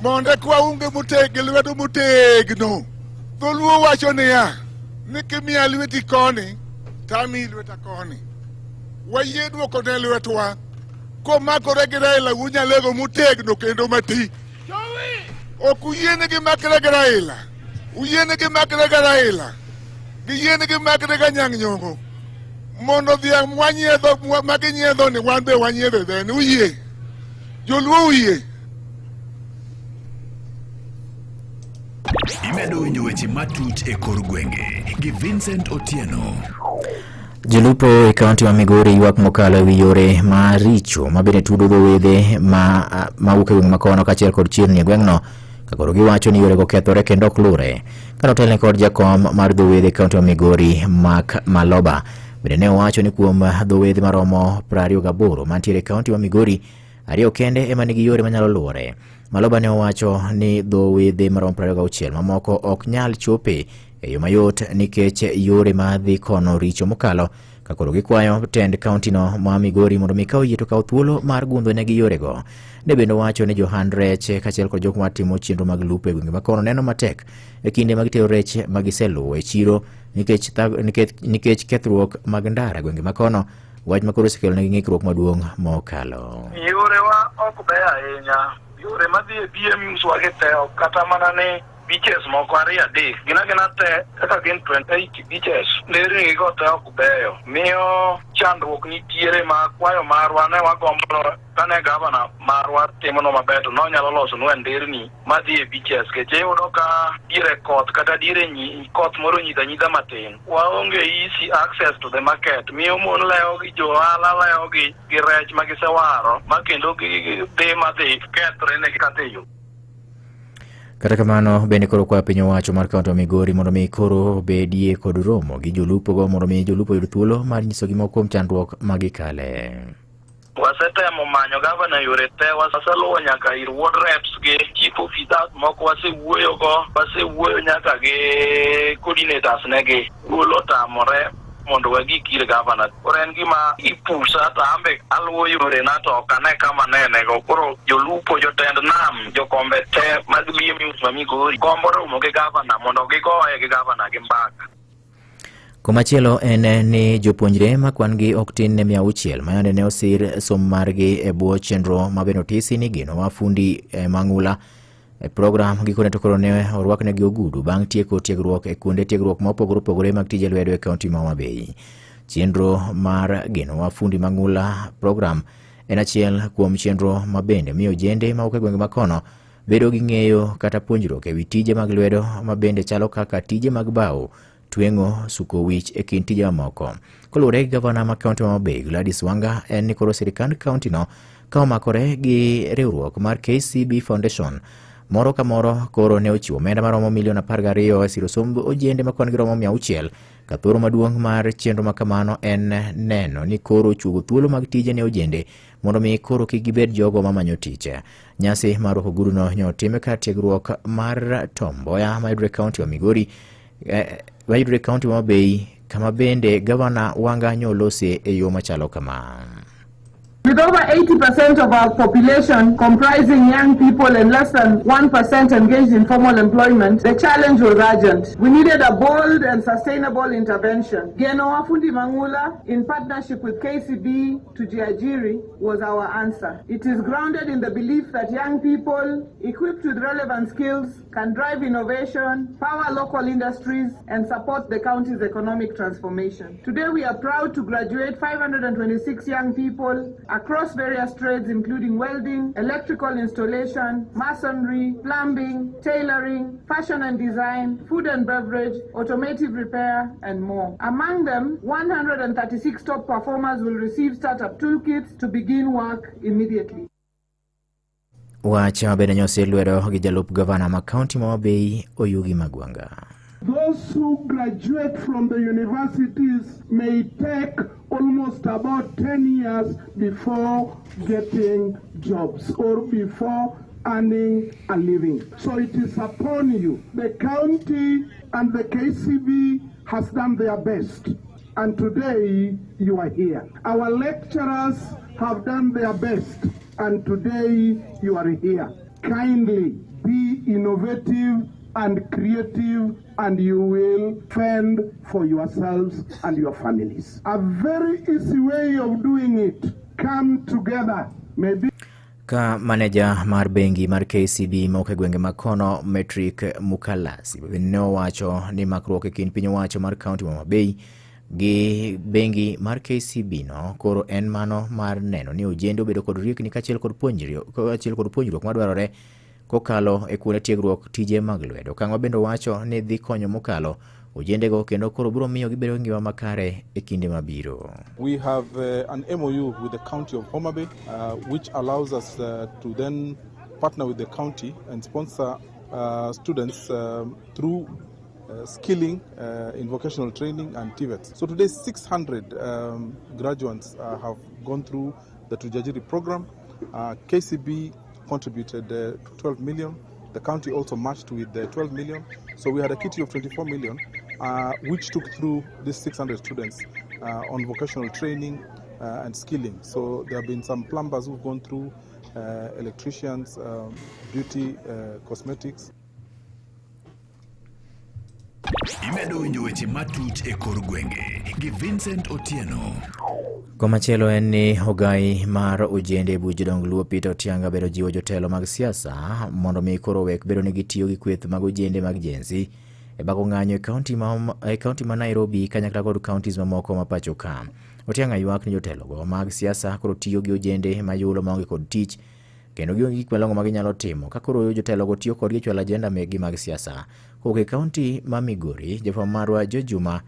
Mondo eka waunge motegno lwedo motegno. Dholuo wacho niya, ni kimiya lweti koni, to amiyi lweta koni. Wayie duoko ne lwetwa. Komakore gi Raila unyalego motegno kendo mati. Ok uyienegi makre gi Raila. Uyienegi makre gi Raila. Giyienegi makre gi Anyang' Nyong'o. Mondo dhiang' mwanyiedho ma ginyiedho ni wan be wanyiedho e dheni. Uyie. Joluo uyie. Imedo winjo weche matut e kor gwenge gi Vincent Otieno. Jolupo e kaunti ma Migori ywak mokalo e wi yore maricho ma bende tudo dho wedhe ma mawuok e gweng' ma kono kaachiel kod chirni e gweng'no ka koro giwacho ni yorego kethore kendo ok lure. Kane otelne kod jakom mar dho wedhe e kaunti ma Migori Mark Maloba bende ne owacho ni kuom dho wedhe maromo 28 mantiere e kaunti ma Migori ariyo kende ema nigi yore manyalo luwore. Maloba ne owacho ni dho wedhe maromo 26 mamoko ok nyal chope e yo mayot nikech yore ma dhi kono richo mokalo ka koro gikwayo tend kauntino ma Migori mondo mi ka oyie to kaw thuolo mar gundho negi yorego. Ne bende owacho ni johand rech kaachiel kod jok matimo chenro mag lupo e gwenge ma kono neno matek e kinde ma gitero rech ma giseluwo e chiro nikech, nikech, nikech kethruok mag ndara e gwenge ma kono wach ma koro osekelo negi ng'ikruok maduong' mokalo. Yorewa ok beyo ahinya. Yore madhi e BMUs wa gi te ok kata mana ni Beaches moko ariyo adek gin agina te kaka gin 28 beaches nderni gigo te ok beyo miyo chandruok nitiere ma kwayo marwa ne wagombo kane gavana marwa timonwa maber to nonyalo losonwa nderni madhi e beaches kech iyudo ka diere koth kata diere nyi, koth moro nyidha nyidha matin waonge easy access to the market miyo mon lewo gi jo ohala lewo gi gi rech ma gisewaro ma kendo gidhi madhi kethre negi kata e yo. Kata kamano bende koro kwayo piny owacho mar kaunti ma Migori mondo mi koro obedie kod romo gi jolupo go mondo mi jolupo oyud thuolo mar nyisogi moko kuom chandruok ma gikale. Wasetemo manyo gavana yore te, waseluwo nyaka ir ward reps gi chief officers moko wasewuoyo go, wasewuoyo nyaka gi coordinators negi. Golo otamore mondo wagik ir gavana. Koro en gima ipusa to ambe aluwo yorena to ok ane kama nenego. Koro jolupo, jotend nam, jokombe te mag BMUs ma Migori gombo romo gi gavana mondo gigoye gi gavana gi mbaka. Komachielo en ni jopuonjre ma kwan gi ok tin ne 600 ma yande ne osir somo margi e bwo chenro ma bende otisi ni geno wa fundi mang'ula e program gikone to koro ne orwaknegi ogudu bang' tieko tiegruok e kuonde tiegruok ma opogore opogore mag tije lwedo e kaunti ma Homa Bay. Chenro mar geno wa fundi mang'ula program en achiel kuom chenro ma bende miyo ojende mawuok e gwenge makono bedo gi ng'eyo kata puonjruok e wi tije mag lwedo ma bende chalo kaka tije mag bao, tweng'o, suko wich e kind tije mamoko. Koluwore gi gavana ma kaunti ma Homa Bay Gladys Wanga en ni koro sirikand kaunti no ka omakore gi riwruok mar KCB Foundation moro ka moro koro ne ochiwo omenda maromo milion 12 e siro somb ojende ma kwan gi romo 600 ka thoro maduong' mar chenro ma kamano en neno ni koro chuogo thuolo mag tije ne ojende mondo mi koro kik gibed jogo mamanyo tich. Nyasi mar rwako oguduno ne otim kar tiegruok mar Tom Mboya mayudore e kaunti ma Migori mayudore e kaunti ma Homa Bay kama bende gavana Wanga nyolose e yo machalo kama. With over 80% of our population comprising young people and less than 1% engaged in formal employment, the challenge was urgent. We needed a bold and sustainable intervention. Geno Wafundi Mangula, in partnership with KCB Tujiajiri, was our answer. It is grounded in the belief that young people, equipped with relevant skills, can drive innovation, power local industries, and support the county's economic transformation. Today, we are proud to graduate 526 young people across various trades, including welding, electrical installation, masonry, plumbing, tailoring, fashion and design, food and beverage, automotive repair, and more. Among them, 136 top performers will receive startup toolkits to begin work immediately. Wach ma bende nyosir lwedo gi jalup gavana ma kaunti ma Homa Bay Oyugi Magwanga. Those who graduate from the universities may take almost about 10 years before getting jobs or before earning a living. So it is upon you. The county and the KCB has done their best. And today you are here. Our lecturers have done their best. And today you are here. Kindly be innovative and creative, and you will fend for yourselves and your families. A very easy way of doing it. Come together. Maybe Ka maneja mar bengi mar KCB mawuok e gwenge mag kono Metric Mukalasi bende ne owacho ni makruok e kind piny owacho mar kaunti ma Homa Bay gi bengi mar KCB no koro en mano mar neno ni ojende obedo kod riekni kaachiel kod puonjruok madwarore kokalo e kuonde tiegruok tije mag lwedo. Okang' ma bende owacho ni dhi konyo mokalo ojendego kendo koro biro miyo gibedo gi ngima makare e kinde mabiro. We have an MOU with the county of Homa Bay, which allows us to then partner with the county and sponsor students through skilling in vocational training and TVET. So today 600 graduates have gone through the Tujiajiri program. KCB contributed 12 million. The county also matched with the 12 million. So we had a kitty of 24 million, which took through these 600 students on vocational training and skilling. So there have been some plumbers who've gone through, electricians, beauty, cosmetics. Imedo winjo weche matut e kor gwenge gi Vincent Otieno. Komachielo en ni ogai mar ojende e buch jodong Luo Peter Otianga bedo jiwo jotelo mag siasa mondo mi koro owek bedo ni gitiyo gi kweth mag ojende mag Gen Z e bago ng'anyo e kaunti ma, e kaunti ma Nairobi kanyakla kod kauntis mamoko ma pacho ka. Otianga ywak ni jotelogo mag siasa koro tiyo gi ojende mayulo maonge kod tich kendo gionge gik malong'o ma ginyalo timo ka koro jotelogo tiyo kodgi e chwalo ajenda mekgi mag siasa. Kowuok e kaunti ma Migori, jafwambo marwa George Juma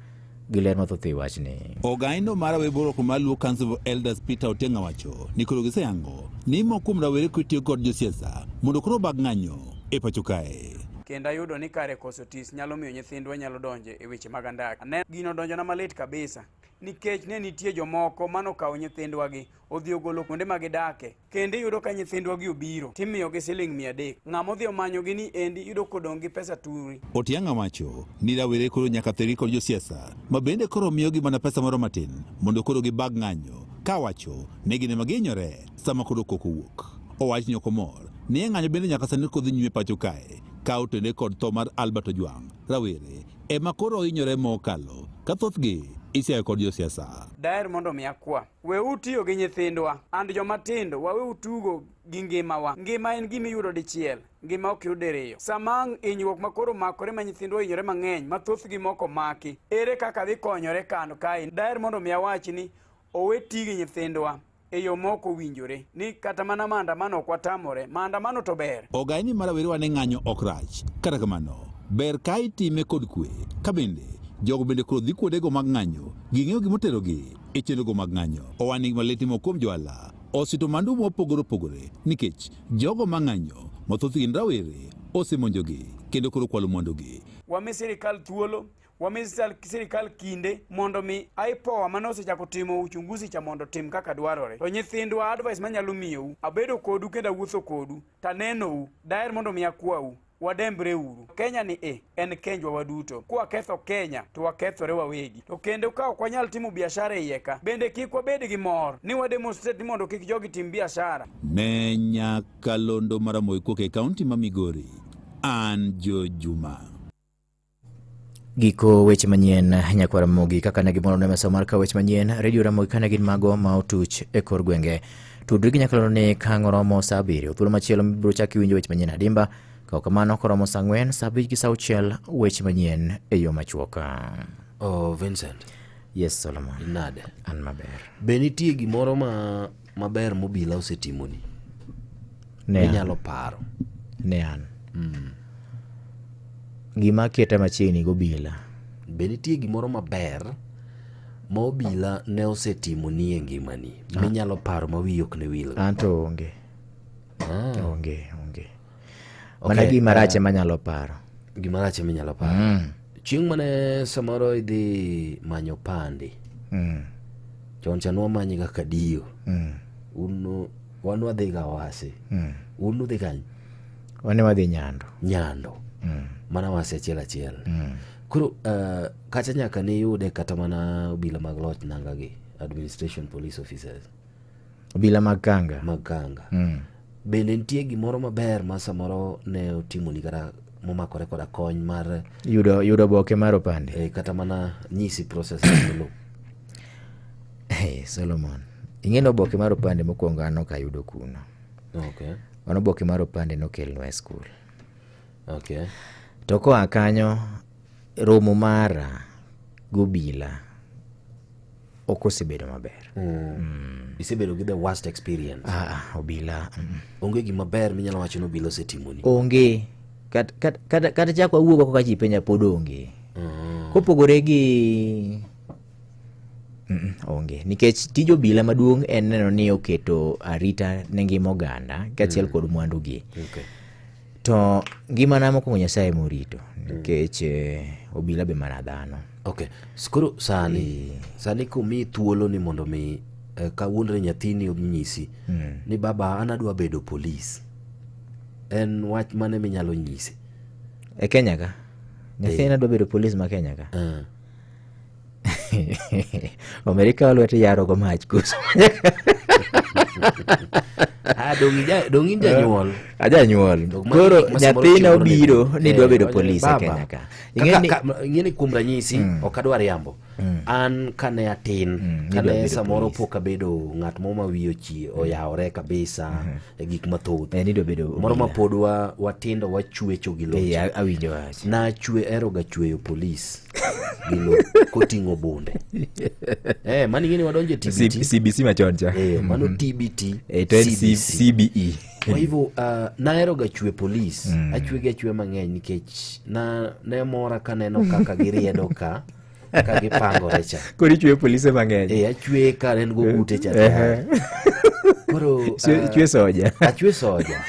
gi ler mathoth e wachni. Ogaino mar Aweboro kuma Luo Council of Elders Peter Otieng' owacho ni koro giseyango ni moko kuom rawere kitiyo kod josiasa mondo koro obag ng'anyo e pacho kae. Kendo ayudo ni kare koso tich nyalo miyo nyithindwa nyalo donjo e weche mag andaki. Ne gino donjona malit kabisa nikech ne nitie jomoko manokawo nyithindwagi odhi ogolo kuonde ma gidake kendo iyudo ka nyithindwagi obiro timiyogi siling 300. Ng'ama odhi omanyogi ni endi iyudo kodong' gi pesa turi. Otiang' owacho ni rawere koro nyaka thegi kod josiasa ma bende koro miyogi mana pesa moro matin mondo koro gibag ng'anyo ka wacho ni gin ema gihinyore sama koro koko owuok. Owacho ni ok omor ni e ng'anyo bende nyaka sani kodhi nyime pacho kae ka otende kod tho mar Albert Ojwang rawere ema koro ohinyore mokalo ka thothgi isiayo kod josiasa. Daher mondo mi akwa weuru tiyo gi nyithindwa and joma tindo waweuru tugo gi ngimawa. Ngima en gima iyudo dichiel, ngima ok yud diriyo. Sama ang' hinyruok ma koro omakore ma nyithindwa ohinyore mang'eny ma thothgi moko omaki, ere kaka dhi konyore kando kae? Daher mondo mi awach ni owe ti gi nyithindwa e yo ma ok owinjore, ni kata mana maandamano ok watamore, maandamano to ber. Ogaini mar rawerewa ni ng'anyo ok rach, kata kamano ber ka itime kod kwe, ka bende jogo bende koro dhi kuondego mag ng'anyo ging'eyo gimoterogi e chenrogo mag ng'anyo. Owani malit ni moko kuom johala osito mwandu mopogore opogore nikech jogo ma ng'anyo ma thothgi gin rawere osemonjogi kendo koro kwalo mwandugi. Wami sirikal thuolo, wami sirikal kinde mondo mi IPOA mane osechako timo uchunguzi cha mondo otim kaka dwarore. To nyithindwa, advice manyalo miyou, abedo kodu kendo awuotho kodu, tanenou, daher mondo mi akwau, wadembre uru. Kenya ni e en kenjwa waduto. Kwaketho Kenya to wakethore wawegi. To kendo ka ok wanyal timo biashara e iye ka, bende kik wabed gi mor ni wa demonstrate ni mondo kik jogi tim biashara. Ne nyakalondo mar Ramogi kowuok e kaunti ma Migori, an Joe Juma. Giko weche manyien nyakwar Ramogi kaka ne gimoro ne mesa mar kawo weche manyien Radio Ramogi kane gin mago ma otuch e kor gwenge. Tudri gi nyakalondo ni ka ang' oromo saa 7 thuolo machielo mibiro chak iwinjo weche manyien adimba. Ka ok kamano koromo saa 4, saa 5 gi saa 6 weche manyien e yo machuok. Oh, Vincent. Yes, Solomon. Nade? An maber. Be nitie gimoro ma maber mobila osetimoni? Ne an. Inyalo paro. Ne an. Gima keta machiegni gi obila. Be nitie gimoro maber ma obila ne osetimoni e ngimani minyalo paro ma wiyi ok ne wil? An to onge. Onge, onge. Mana gima rach ema anyalo paro. Gima rach ema inyalo paro. Chieng' mane samoro idhi manyo pande. Chon cha nwamanyi ga kadiyo. Un wan wadhi ga Awasi. Un udhi kanye? Wan wadhi Nyando. Nyando. Mana Awasi achiel achiel. Koro kacha nyaka ne iyude kata mana obila mag loch nanga gi, administration police officers. Obila mag kanga. Mag kanga. Bende nitie gimoro maber ma samoro ne otimoni kata momakore koda kony mar yudo oboke mar opande? Kata mana nyisi process mar lowo. Hey, Solomon, ing'e ni oboke mar opande mokwongo an ok ayudo kuno. An oboke mar opande nokelnwa e skul. To koa kanyo, romo mara gobila ok osebedo maber. Isebedo gi the worst experience. Obila. Onge gima ber minyalo wacho ni obila osetimoni? Onge. Kata chak wawuog oko ka ji penja pod onge. Kopogore gi onge. Nikech tij obila maduong' en neno ni oketo arita ne ngima oganda kaachiel kod mwandugi. To ngimana mokwongo Nyasaye morito nikech obila be mana dhano. Koro sani komiyi thuolo ni mondo mi kawuondre nyathini onyisi ni baba an adwa bedo polis, en wach mane minyalo nyise? E Kenya ka? Nyathina dwa bedo polis ma Kenya ka? Amerika lwete yaro go mach koso. Ah, dong' ija- dong' in janyuol. Ajanyuol. Dong' magi Koro gik ma samoro nyathina chiwo negi. obiro ni dwa Eh, bedo wacho ni, polis e "Baba, Kenya ka. kaka- Ing'e ni ka- ing'e ni kuom ranyisi ok adwar yambo an kane atin nidwa kane bedo samoro polis. pok abedo ng'at moro ma wiye ochie oyawore kabisa e gik mathoth Eh, nidwa bedo moro ma obila. pod wa- watindo wachwecho gi Eh, loche a- awinjo wach. nachwe eroga chweyo polis gi lo koting'o bunde eh, mano ing'e ni wadonjo e TBT CBC machon cha. eh, mano TBT Eh, to en CBC. CBE. Kwa hivyo naheroga chwe polis achwegi achwe mang'eny nikech na ne mora kaneno kaka giriedo ka ka gipangore cha Koro ichweyo polise mang'eny. eh, achwe ka en gogute cha Ehe. tayari. Koro Chwe soja. achwe soja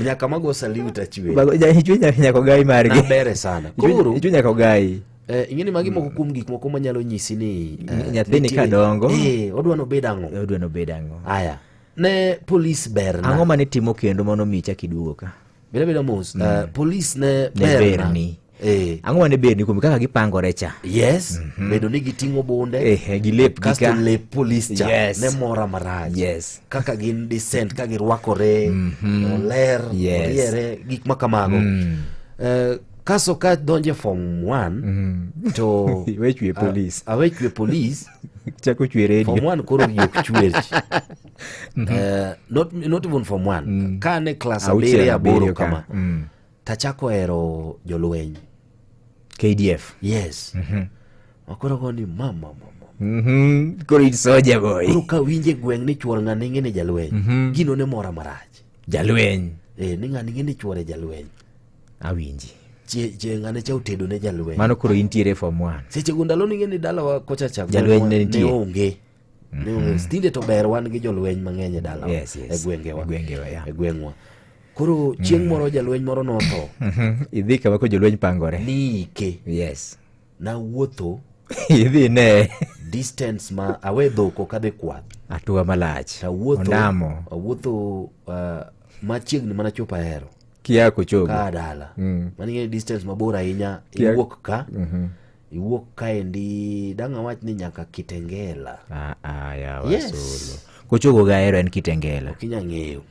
nyaka mago salute achwe Bago- ja- Ichwe nyaka ogai margi. nabere sana koro Ichwe nyaka ogai. eh, ing'e ni magi moko kuom gik moko manyalo nyisi ni Nyathini nitiere- ka dongo. eh, odwa nobed ang'o Odwa nobed ang'o. aya ne polis berna Ang'o mane timo kendo mano miyi chak iduogo ka? beda beda mos polis ne Ne berna berni. eh, Ang'o mane berni kuom kaka gipangore cha? yes bedo ni giting'o bunde Eh, gi lepgi kasto ka. lep polis cha Yes. ne mora marach Yes. kaka gin decent ka girwakore oler Yes. oriere gik ma kamago Eh, kaso ka donje form 1 to Iwe chwe polis. awe chwe polis Chako chwe redio. form 1 koro yok chwerch Eh, not even form 1 ka ne klas Auchiel, abiriyo aboro abiriyo ka. kama tachako hero jolweny KDF. yes makoro go ni mama mama Koro in soja boy. koro ka winje gweng' ni chuor ng'ane ing'e ni jalweny gino ne mora marach Jalweny. eh, ni ng'ane ing'e ni chuore jalweny Awinji. chie ng'ane cha otedo ne jalweny Mano koro intiere form 1. seche go ndalo ning'e ni dalawa kocha cha Jalweny gweng'wa ne nitie. ne onge ne onge tinde to ber wan gi jolweny mang'eny e dalawa Yes, yes. e gwengewa E gwengewa, yeah. e gweng'wa koro chieng' moro jalweny moro notho Idhi kama ko jolweny pangore. niike Yes. nawuotho Idhi ne distance ma awe dhok ok adhi kwath hatua malach. tawuotho Ondamo. awuotho machiegni mana chopo ahero Kia kochogo. ka dala mano ing'e ni distance mabor ahinya Kia- iwuok ka iwuok kaendi dang' awach ni nyaka Kitengela Ah, ah, yawa Yes. solo. Kochogo gahero en Kitengela. ok inya ng'eyo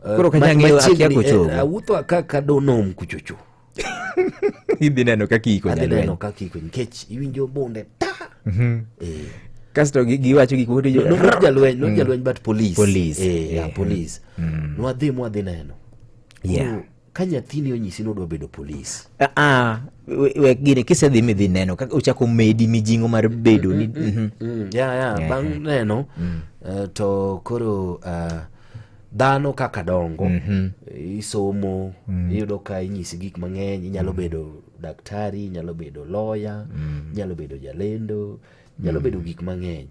Koro ok anyal ng'eyo, akia Kochogo. awuotho aka kadonom kuchocho Idhi neno kaka iiko adhi jalweny. neno kaka iko nikech iwinjo bunde ta Eh. Kasto giwacho gik moko to No, no, not jalweny not jalweny but police Police, eh, yeah, eh. police nwadhi mwadhi neno Yeah. Koro, ka nyathini onyisi ni odwa bedo police Ah, ah, we gini kisedhi midhi neno kaka ochako medi mijing'o mar bedo ni yeah, yeah. Yeah. bang' neno to koro dhano kaka dongo isomo iyudo ka inyisi gik mang'eny inyalo bedo daktari inyalo bedo lawyer inyalo bedo jalendo inyalo bedo gik mang'eny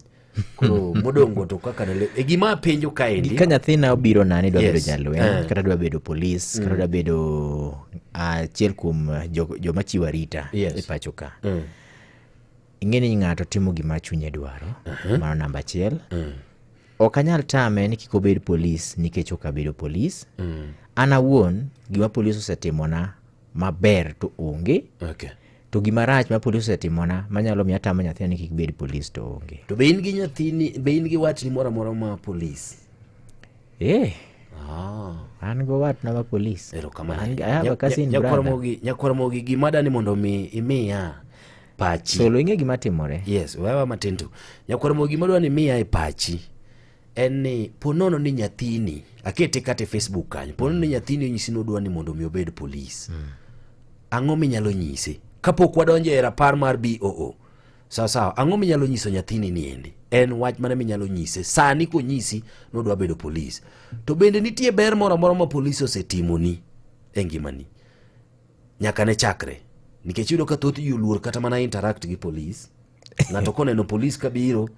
koro modongo to kaka nele e gima apenjo kaendi Ka nyathina obiro na ni dwa bedo Yes. jalweny kata dwa bedo polis kata dwa bedo achiel kuom joma chiwo arita e pacho ka. Ing'e ni ng'ato timo gima chunye dwaro. Mano namba achiel. Ok anyal tame ni kik obed polis nikech ok abedo polis. An awuon gima polis osetimona maber to onge. To gima rach ma polis osetimona manyalo miyo atamo nyathina ni kik bed polis to onge. To be in gi nyathini, be in gi watni moro amora ma polis? An go watna ma polis. Erokamano. An gi- I have a cousin brother. Nyakwar Mogi, gima dani mondo mi imiya pachi. Solo ing'e gima timore. Yes, wewa matin to. Nyakwar Mogi, gima dwani imiya e pachi en ni ponono ni nyathini, akete kata e Facebook kanyo, ponono ni nyathini onyisi ni odwa ni mondo mi obed polis. Ang'o minyalo nyise? Kapok wadonjo e rapar mar BOO. Sawa sawa, ang'o minyalo nyiso nyathini ni endi? En wach mane minyalo nyise sani konyisi nodwa bedo polis? To bende nitie ber moro amora ma polis osetimoni e ngimani nyaka ne chakre? Nikech iyudo ka thoth ji oluor kata mana interact gi polis. Ng'ato koneno polis kabiro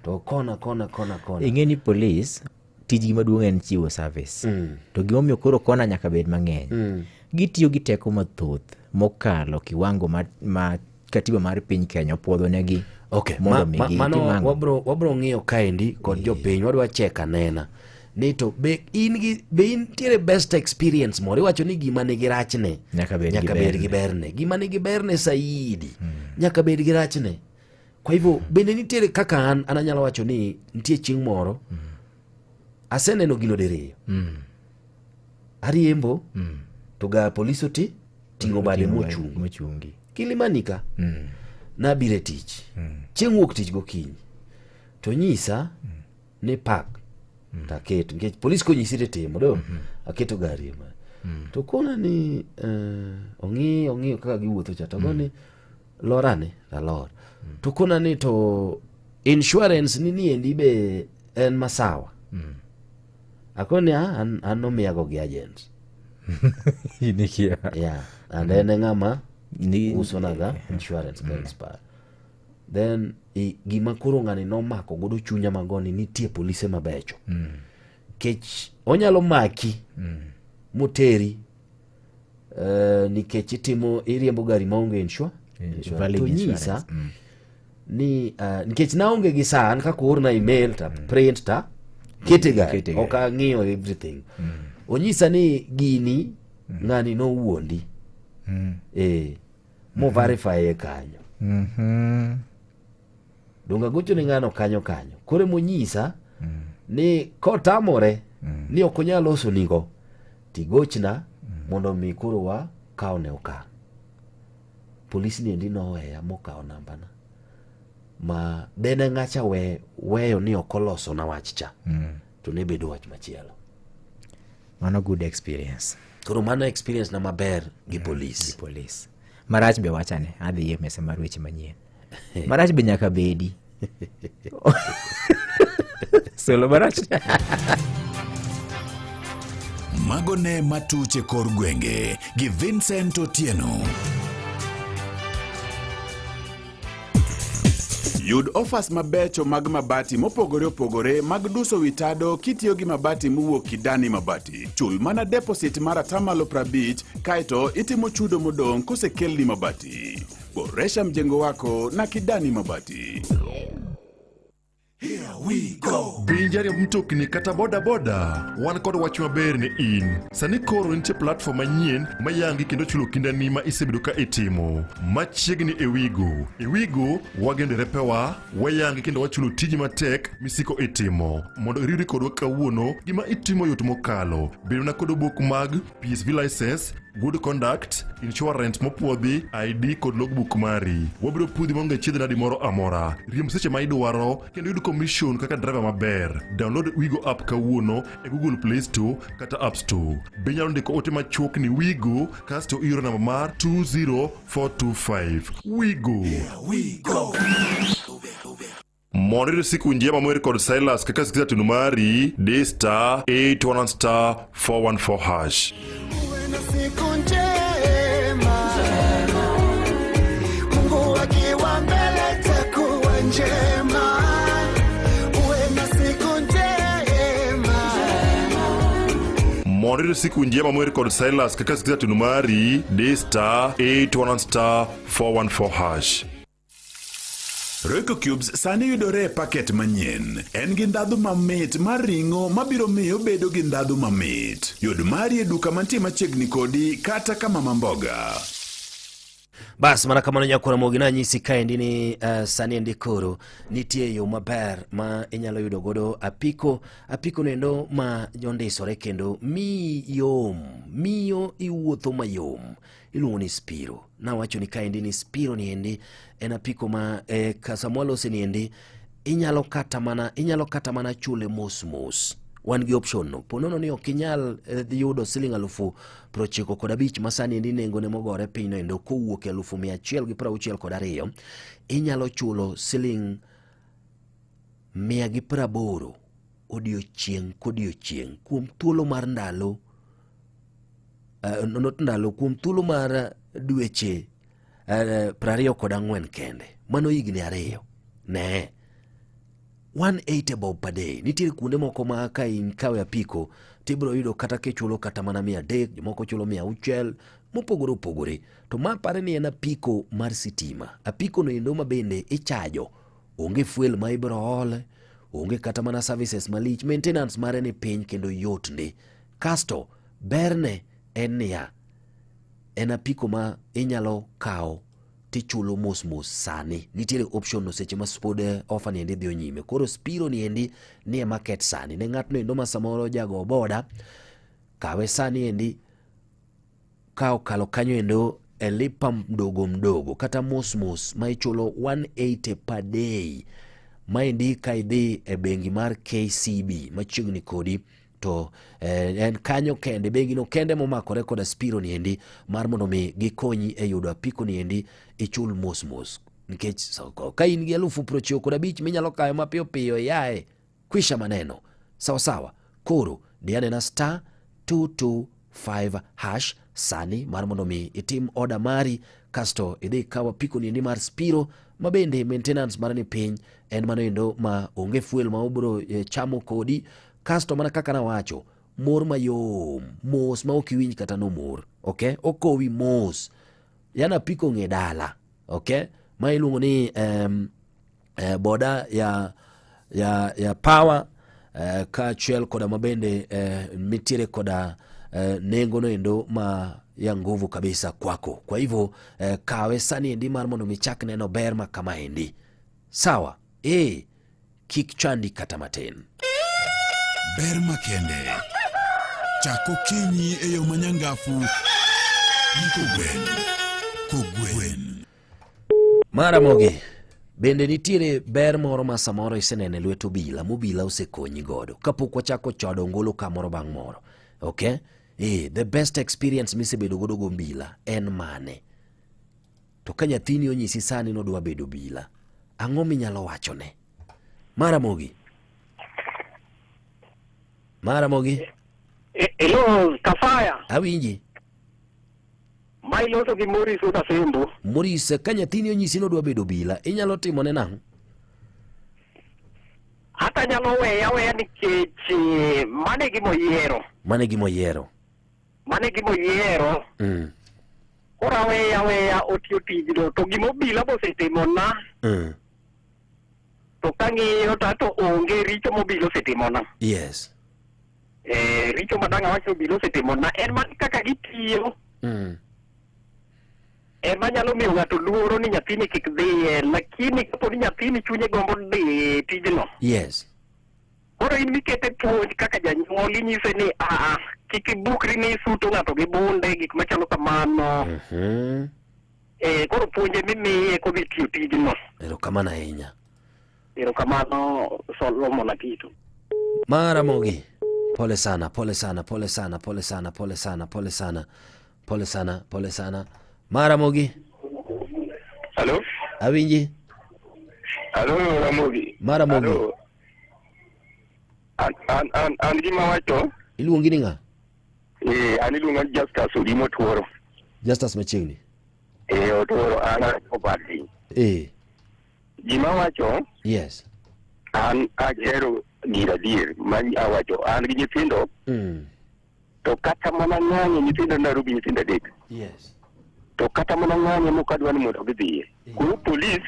to kona kona kona kona. Ing'e ni polis tijgi maduong' en chiwo service. To gimomiyo koro kona nyaka bed mang'eny. Gitiyo gi teko mathoth mokalo kiwango ma katiba mar piny Kenya opuodho negi. Mondo mi gitim Mano ang'o? wabro ng'iyo kaendi kod jopiny, wadwa check anena ni to be in gi, be intiere best experience moro iwacho ni gima nigi rachne Nyaka bed gi nyaka bed gi berne. berne. Gima nigi berne saidi. Nyaka bed gi rachne. Kwa hivyo bende nitiere kaka an an anyalo wacho ni nitie chieng' moro aseneno gino diriyo. Ariembo to ga polis oti ting'o bade Oting'o bade mochung'. Mochungi. Kilimani ka nabiro e tich. Chieng' wuok tich gokinyi to nyisa ni park to aketo nikech polis konyisi to itimo do aketo gari ma to kona ni eh, ong'i ong'iyo kaka giwuotho cha to goni lorane alor to kona ni to insurance ni niendi be en masawa akoni ah, an, an nomiyago gi agent In ikia. yeah and en e ng'ama usonaga insurance ka expire then i, gima koro ng'ani nomako godo chunya magoni nitie polise mabecho kech onyalo maki moteri nikech itimo iriembo gari maonge insure insurance. Valid To insurance. nyisa ni nikech naonge gi saa an kaka oorna email ta print ta kete gari Kete gari. ok ang'iyo everything onyisa ni gini ng'ani nowuondi eh mo verify e kanyo donge agocho ne ng'ano kanyo kanyo koro emonyisa ni kotamore ni ok onyal loso nigo tigochna mondo mi koro wa kawne okang' polis ni endi noweya mokawo nambana ma dene ng'acha we, weyo ni ok olosona wach cha to ne bedo wach machielo Mano good experience. Koro mano experience na maber gi polis. Gi polis. Marach be wachane, adhi e mesa mar weche manyien. Marach be nyaka bedi. Solo marach. Mago ne matuche kor gwenge gi Vincent Otieno. Yud offers mabecho mag mabati mopogore opogore mag duso wi tado kitiyo gi mabati mowuok Kidani Mabati. Chul mana deposit mar atamalo 50 kaeto itimo chudo modong' kosekelni mabati. Boresha mjengo wako na Kidani Mabati. Be jariemb mtokni kata boda boda? Wan kod wach maber ne in. Sani koro nitie platform manyien ma yangi kendo chulo kindani ma isebedo ka itimo. Machiegni e Wigo. E Wigo, wageno derepewa, wayangi kendo wachulo tiji matek misiko itimo. Mondo iriwri kodwa kawuono, gima itimo yot mokalo. Bed mana kod obok mag PSV license, good conduct, insurance mopuodhi, ID kod logbook mari. Wabiro puodhi maonge chiedh nadi moro amora. Riemb seche ma idwaro kendo yud commission kaka driver maber. Download Wigo app kawuono e Google Play Store kata App Store. Be inyalo ndiko ote machuok ni Wigo kasto ioro namba mar 20425. Wigo. Mondo iyud siku njema mower kod Silas kaka sikiza tunu mari, di star 811 star 414 hash. Siku njema, Mungu akiwa mbele takuwa njema. Uwe na siku njema. Mondo iyud siku njema mower kod Silas kaka sikiza tunu mari, di star 811 star 414 hash. Royco Cubes sani yudore e paket manyien. En gi ndhadhu mamit mar ring'o mabiro miyo obedo gi ndhadhu mamit. Yud mari e duka mantie machiegni kodi kata kama mamboga. Bas mana kamano nyakwara Ramogi nanyisi kaendi ni sani endi koro nitie yo maber ma inyalo yudo godo apiko apiko noendo ma jondisore kendo miyi yom miyo iwuotho mayom iluongo ni Spiro. Nawacho ni kaendi ni Spiro ni endi en apiko ma sama walose ni endi inyalo kata mana inyalo kata mana chule mos mos. Wan gi option no. Po nono ni ok inyal yudo siling 95,000 ma sani endi nengone mogore piny no endo kowuok e alufu mia achiel gi prauchiel kod ariyo, inyalo chulo siling mia gi praboro odiochieng' kodiochieng' kuom thuolo mar ndalo not ndalo kuom thuolo mar dweche 24 kende, mano higni 2. Ne 180 bob per day. Nitiere kuonde moko ma ka in kawe apiko tibiro yudo kata kichulo kata mana 300, jomoko chulo 600, mopogore opogore. To ma pare ni en apiko mar sitima. Apiko no endo ma bende ichajo, onge fuel ma ibiro ole, onge kata mana services malich, maintenance mare ni piny kendo yot ndi. Kasto berne en niya, en apiko ma inyalo kawo tichulo mos mos sani. Nitiere option no seche ma pod eh, offer ni endi dhiyo nyime. Koro Spiro ni endi nie market sani. Ne ng'atno endo ma samoro jago boda, kawe sani endi ka okalo kanyo endo e lipa mdogo mdogo kata mos mos ma ichulo 180 per day. Maendi ka idhi e bengi mar KCB machiegni kodi to eh, en kanyo kende bengino kende momakore koda Spiro ni endi mar mondo mi gikonyi e yudo apiko ni endi ichul mos mos nikech so, ka in gi 95,000 minyalo kayo mapiyo piyo yaye kwisha maneno sawa sawa koro dianena star 225 hash sani mar mondo mi itim oda mari kasto idhi ikaw apiko ni endi mar Spiro ma bende maintenance mare ni piny en mano endo ma onge fuel ma obro eh, chamo kodi kasto mana kaka nawacho mor mayom mos ma ok iwinj kata nomor ok okowi mos yani apiko ng'e dala ok ma iluongo ni um, eh, boda ya, ya, ya power eh, kaachiel koda mabende eh, nitiere koda eh, nengo no endo ma ya nguvu kabisa kwako. Kwa hivyo eh, kawe sani endi mar mondo michak neno ber ma kama endi sawa eh, kik chandi kata matin. Ber makende. Chak okinyi e yo manyangafu gi kogwen. Kogwen. Maramogi, bende nitiere ber moro ma samoro iseneno e lwet obila mobila osekonyi godo kapok wachako chodo ngolo kamoro bang' moro okay? Eh, the best experience misebedo godo go obila en mane? To ka nyathini onyisi sani nodwa bedo obila, ang'o minyalo wachone? Maramogi. Maramogi. Hello, Kafaya. Awinji. Ma iloso gi Morris wuod Asembo. Morris, ka nyathini onyisi ni odwa bedo obila, inyalo timone nang'o? Hata nyalo weye aweya nikech eh, mano e gima oyiero. Mano e gima oyiero. Mano e gima oyiero. Koro aweye aweya otiyo tijno. To gima obila bosetimona to kang'iyo to ato onge richo mobila osetimona. Yes. Eh, richo ma dang' awach ni obila osetimona en mana kaka gitiyo ema nyalo miyo ng'ato luoro ni nyathini kik dhiye, lakini kapo ni nyathini chunye gombo dhi e tijno, Yes. koro in mikete puonj kaka janyuol inyise ni aa kik ibukri ni isuto ng'ato gi bunde gik machalo kamano. Eh, koro puonje mimiye kodhi tiyo tijno. Erokamano ahinya. Erokamano Solomon Akito. Maramogi. Pole sana, pole sana, pole sana, pole sana, pole sana, pole sana. Pole sana, pole sana. Maramogi. Halo? Awinji. Halo Ramogi. Maramogi. Halo. An an an an gima wacho. Iluongi ni ng'a? Eh, an iluonga ni Justus Odimo Tuoro. Justus machiegni. Eh, Otuoro an opati. Eh. Gima wacho. Yes. An ahero gir adier ma awacho an gi nyithindo. To kata mana ng'anyo nyithindo Nairobi nyithindo adek. Yes. To kata mana ng'anyo mok adwa ni mondo gidhiye. Koro polis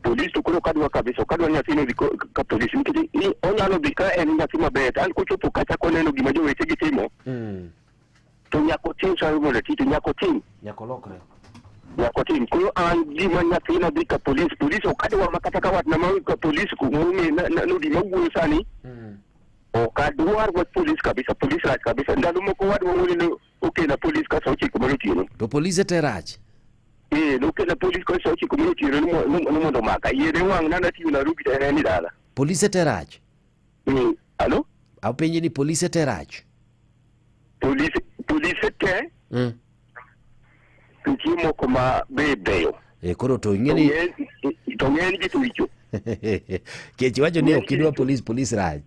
polis to koro kadwa kabisa ok adwa ni nyathino odhi ka polis nikech ni onyalo dhi ka en nyathi maber to an kochopo kacha koneno gima jowetegi timo to nyaka otim sayo mondo oti to nyaka otim Nyaka olokre. nyaka otim koro an gima nyathina dhi ka polis polis ok adwa ma kata ka watna ma ka polis kumong'e nodi mawuoyo sani ok adwar wach polis kabisa polis rach kabisa ndalo moko wadwa wuone ne okela polis ka saa ochiko mar otieno To polise te rach. Eh, nokela polis ka saa ochiko mar otieno ni mo- ni ni mondo omaka. Yiere wang' na natiyo Nairobi to en ni dala. Polise te rach. Alo? Apenji ni polise te rach. Polise polise te nitie moko ma be beyo. Eh, koro to ing'e ni To ng'eny gi to richo. kech iwacho ni ok idwa polis polis rach.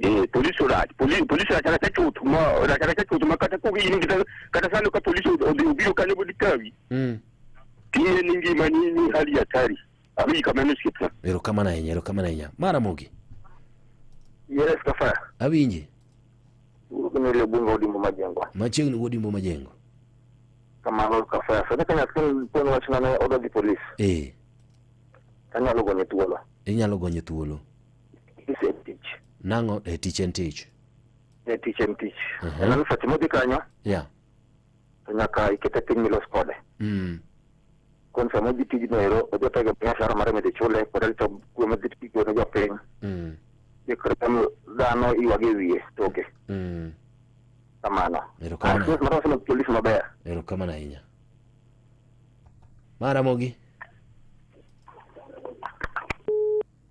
Eh, polis rach. Polis polis rach rach chuth ma rach rach chuth ma kata ko in kata kata sano ka polis odhi obiro kanyo bodi kawi. Tiye ni ngima ni ni hali hatari. Abi kamano osiepna. Erokamano ahinya, erokamano ahinya. Maramogi. Yes, Kafaya. Awinji. Wuod Obunga Odimbo Majengo. Machiegni wuod Imbo Majengo. Kamano Kafaya. Sani ka nyathi pon wachna ne odwa dhi polis. Anyalo gonye thuolo. Inyalo gonye thuolo. Tich en tich. Nang'o? E tich en tich. Ne tich en tich. En seche modhi kanyo Yeah. to nyaka ikete piny milos kode. Kon sama odhi tijno ero, odhi otego biashara mare midhi chule, kod arita kwe madhi tigo ne jopiny. Kik dhano ywag e wiye toke. Kamano. Erokamano. Ah, mar wasema polisi maber. Erokamano ahinya. Maramogi.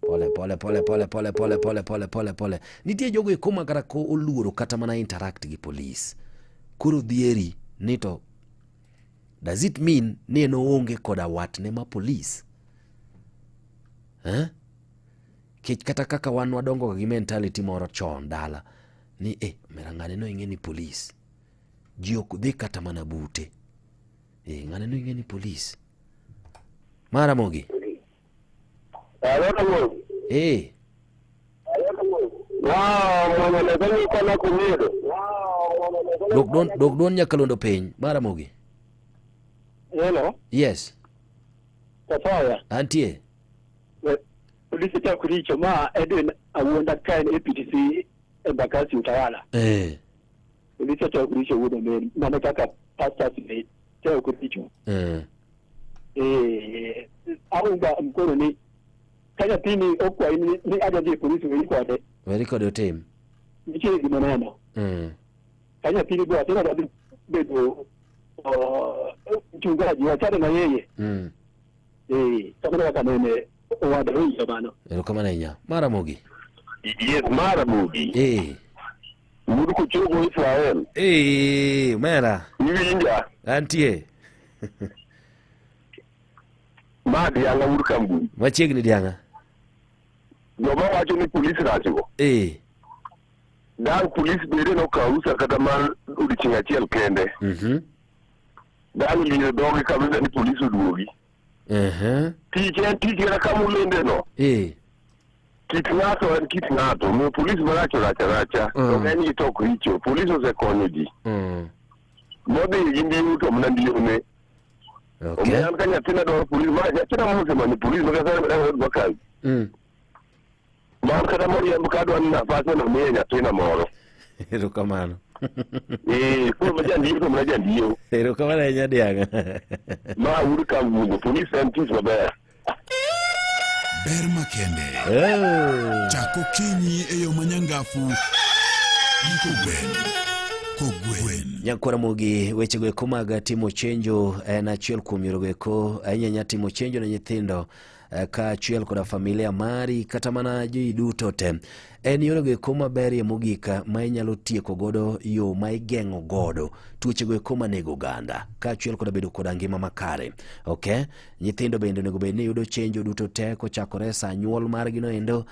Pole pole pole pole pole pole pole pole pole pole. Nitie jogo eko ma kata ko oluoro kata mana interact gi polis. Koro dhieri ni to does it mean ni en oonge koda watne ma polis? Eh? Kech kata kaka wan wadongo gi mentality moro chon dala ni eh, mera ng'ane no ing'e ni polis. Ji ok dhi kata mana bute. Eh, ng'ane no ing'e ni polis. Maramogi. Eh. Dok duon nyakalondo piny. Maramogi. Hello. Yes. Tafaya. Antie. Polisi cha kuricho ma Edwin Awuonda ka en APTC Embakasi Utawala. Eh. Polisi cha kuricho wuod omin mana kaka pastors be cha kuricho. Eh. Eh, aunga mkono ni ka nyathini okwayi ni adwa dhi e polisi weri kode. Weri kode otim. Nitie gima neno. Ka nyathini go athina dwa dhi bedo mchungaji wachane na yeye. Eh, kamano kaka nene owada winjo kamano. Erokamano ahinya. Maramogi. Yes, Maramogi. Eh. Wuod Kochogo Israel. Eh, mera. Iwinja? Antie. Ma dianga wuod Kambui. Machiegni dianga. Joma wacho ni polis rachgo. Eh. Dang polis bende nokawo rusa kata mar odiechieng' achiel kende. Dang liyo dhogi kabisa ni polis oduogi. Tich en tich kata kama ulende no. Kit ng'ato en kit ng'ato. Omiyo polis marach orach aracha. To ng'eny gi to ok richo. Polis osekonyo ji. Modhi gi ndiu to mana ndiune. Omiyo an ka nyathina dwaro polis, ma nyathina mosemanyo polis ma kata dwa kazi. Man kata moriemb ka adwa ni nafas mondo amiye nyathina moro. Erokamano. Eh, koro ma jandiyo to mana jandiyo. Erokamano ahinya diang'. Ma wuod Kawuogo, polis en tich maber. Ber makende. Chak okinyi e yo manyangafu gi kogwen. Kogwen. Nyakwara Mogi, wechego eko mag timo chenjo en achiel kuom yorego eko ahinya ahinya timo chenjo ne nyithindo kaachiel koda familia mari kata mana ji duto te. En yorego eko maberie mogik ma inyalo tieko godo yo ma igeng'o godo tuochego eko manego oganda kaachiel koda bedo koda ngima makare. Okay? Nyithindo bende onego bed ni yudo chenjo duto te kochakore sa nyuol margi no endo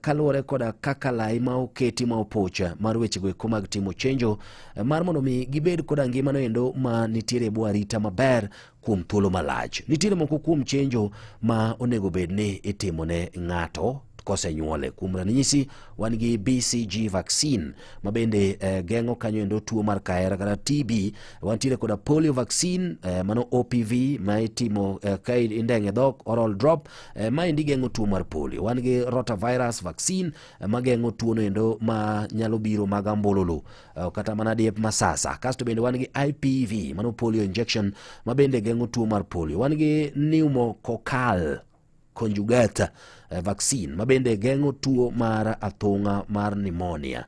kaluwore koda kaka lai ma oketi ma opocha mar wechego eko mag timo chenjo mar mondo mi gibed koda ngima no endo ma nitiere e bwo arita maber kuom thuolo malach. Nitiere moko kuom chenjo ma onego bed ni itimo ne ng'ato kosenyuole. Kuom ranyisi, wan gi BCG vaccine ma bende geng'o kanyo endo tuo mar kahera kata TB. Wantiere koda polio vaccine mano OPV ma itimo ka indeng'e dhok, oral drop maendi geng'o tuo mar polio. Wan gi rotavirus vaccine ma geng'o tuo no endo ma nyalo biro mag ambululu kata mana diep masasa. Kasto bende wan gi IPV mano polio injection ma bende geng'o tuo mar polio. Wan gi pneumococcal conjugate vaccine ma bende geng'o tuo mar athung'a mar pneumonia.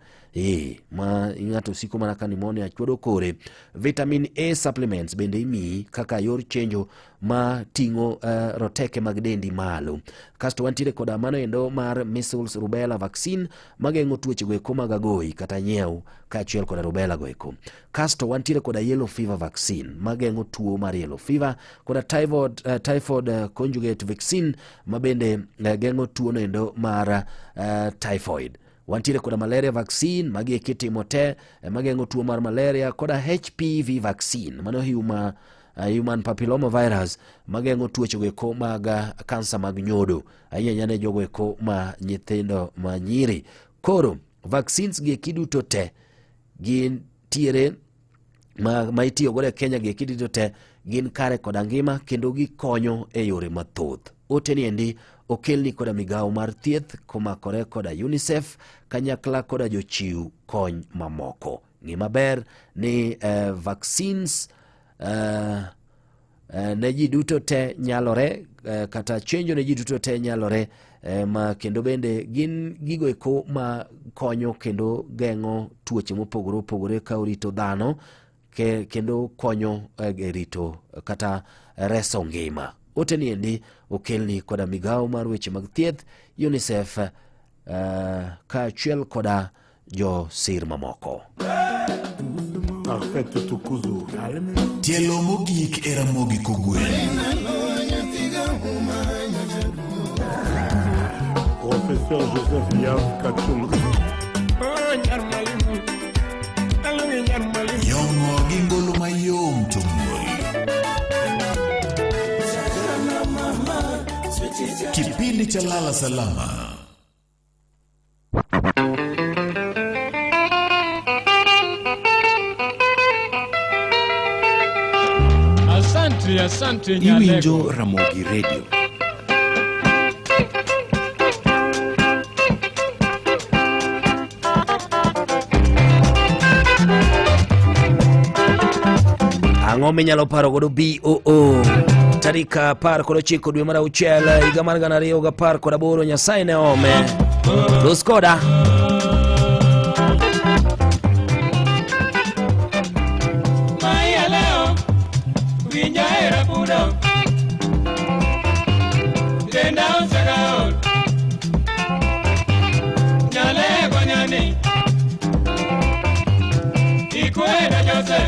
Ma ng'ato siko mana ka pneumonia chwodo kore. Vitamin A supplements bende imiyi kaka yor chenjo ma ting'o roteke mag dendi malo. Kasto wantiere koda mano endo mar measles rubella vaccine mageng'o tuoche go eko mag agoyi kata nyiew kaachiel koda rubella go eko. Kasto wantiere koda yellow fever vaccine mageng'o tuo mar yellow fever koda typhoid conjugate vaccine ma bende geng'o tuo no endo mar typhoid. Wantiere koda malaria vaccine magi eki itimo te mageng'o tuo mar malaria koda HPV vaccine mano human papilloma virus mageng'o tuoche go eko mag kansa mag nyodo ahinya ahinya ne jogo eko ma nyithindo ma nyiri. Koro vaccines gi eki duto te gintiere ma itiyo godo e Kenya gi eki duto te gin kare koda ngima kendo gikonyo e yore mathoth. Ote ni endi okelni koda migawo mar thieth komakore koda UNICEF kanyakla koda jochiw kony mamoko. Ng'i maber ni vaccines eh, ne ji duto te nyalore eh, kata chenjo ne ji duto te nyalore eh, ma kendo bende gin gigo eko ma konyo kendo geng'o tuoche mopogore opogore ka orito dhano ke, kendo konyo eh, e rito kata reso ngima. Ote ni endi okelni koda migawo mar weche mag thieth UNICEF eh, kaachiel koda josir mamoko. Parfait Tukuzu. Tielo mogik e Ramogi Kogwen. Professeur Joseph Yav Kachung. Yong'o gi ngolo mayom to muol. Kipindi cha Lala Salama. Asante, asante Iwinjo Nyalego. Ramogi Radio. Ang'o minyalo paro godo BOO tarik 19 dwe mar auchiel higa mar 2018 Nyasaye ne ome. Los koda. Maia leo winja hera pudo denda osega ol nyale gonyani ikweda Jose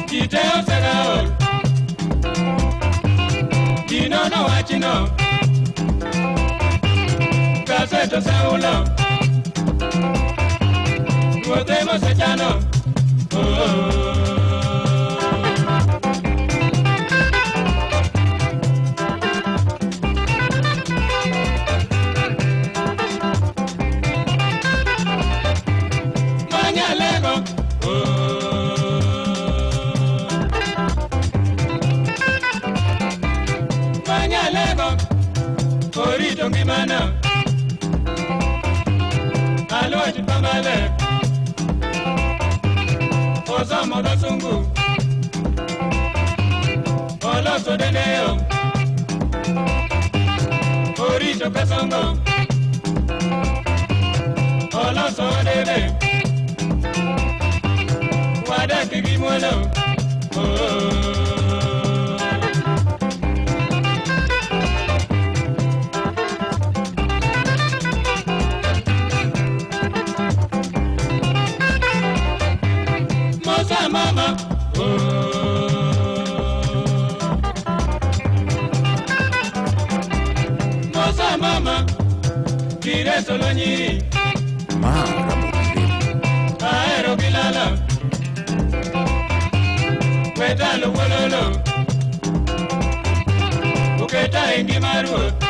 jite osega ol jinono wachino kaseto saulo ruodhe mosechano oh, oh, oh. Manyalego Manyalego orito ngimana Aluoch pambale Osomo dhosungu Oloso dendeo Orito kasongo Oloso odebe Wadak gi muolo oh, oh, oh. Mosa mama oh. Mosa mama Kireso lo nyiri Ma Ramogi Radio. Ahero gilala Wetalo wololo Uketa e ngima ruoth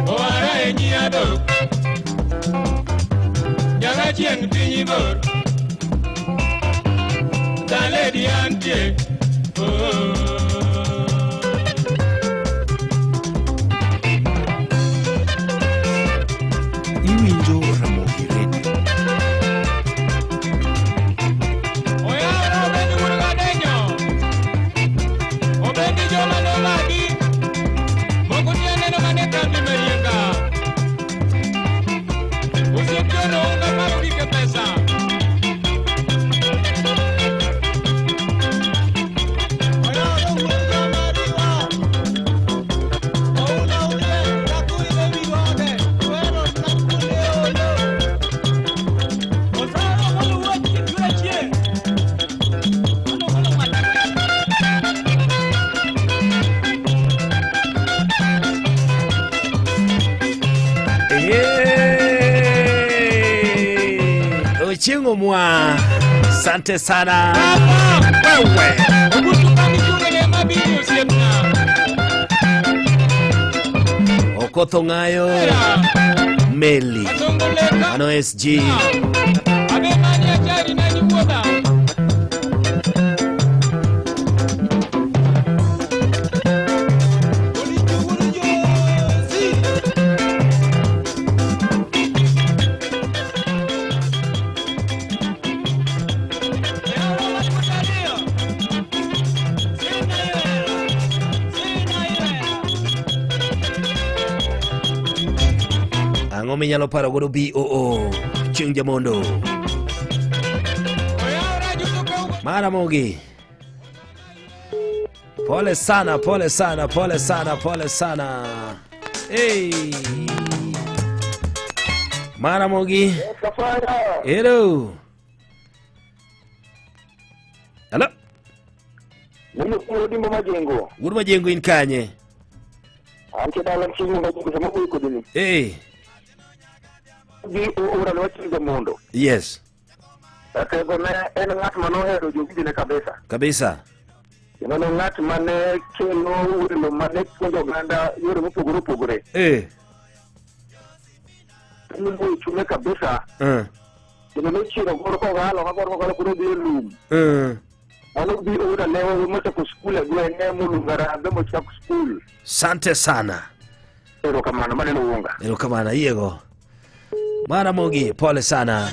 Owara e nyiado Nyaga chieng' piny bor Daledi antie oh, oh, oh. Iwinjo Ramogi Radio. Oyawore obendi wuod Kadenyo. Obendi joma nomaki. Moko ti aneno mana e kambi Marienga. Osiep jono onge paro gike pesa. Oyawore wuod Kamariwa. Oula ule, nakuri e wi ode, wero nakule olo. Osaro moluwo chikure chieng'. Ochieng' Omwa, asante sana. Wewe. Ogutu kamichungene mabiro osiepna. Okoth Ong'ayo, Meli, mano SG. Abe mani achari nani wuodha. Ang'o minyalo paro godo BOO chieng' jamondo? Maramogi. Pole sana, pole sana, pole sana, pole sana. Hey. Maramogi. Hello. Hello. Mimi kuro dimbo majengo. Wuod Majengo in kanye? Anche dala mchingo majengo sama kuyo kodini. Hey. Gi ura lwa mondo. Yes. Ratego ne en ng'at mane ohero jowinjone kabisa. Kabisa. Kendo ne ng'at mane kelo welo mane puonjo oganda yore mopogore opogore. Eh. Noluwo chunye kabisa. Kendo nochiero gor kogalo ka gor kogalo koro odhi e lum. Mano bi ora lewo mochako skul e gweng'e moluongo Harambee mochako skul. Sante sana. Erokamano, mano en Owonga. Erokamano, ayiego. Maramogi, pole sana.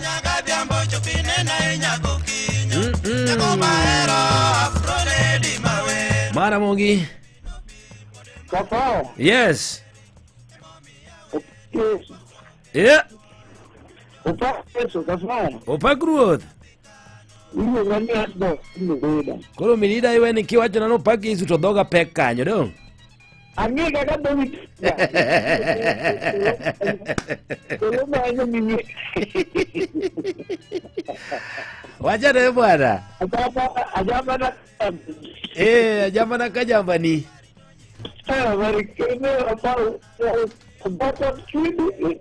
Maramogi. Papa. Yes. Yes. Yeah. Opak Yesu, Papa. Opak ruoth. Iluonga ni Asbo Miguda. Koro minida iwe ni kiwacho na opak Yesu to dhoga pek kanyo dong. Ang'e kaka dhogi Koro manyo mimi. Wachane bwana. Ajamba ajamba na Eh, ajamba na kajamba ni. Ah, marikene aparo bata chini.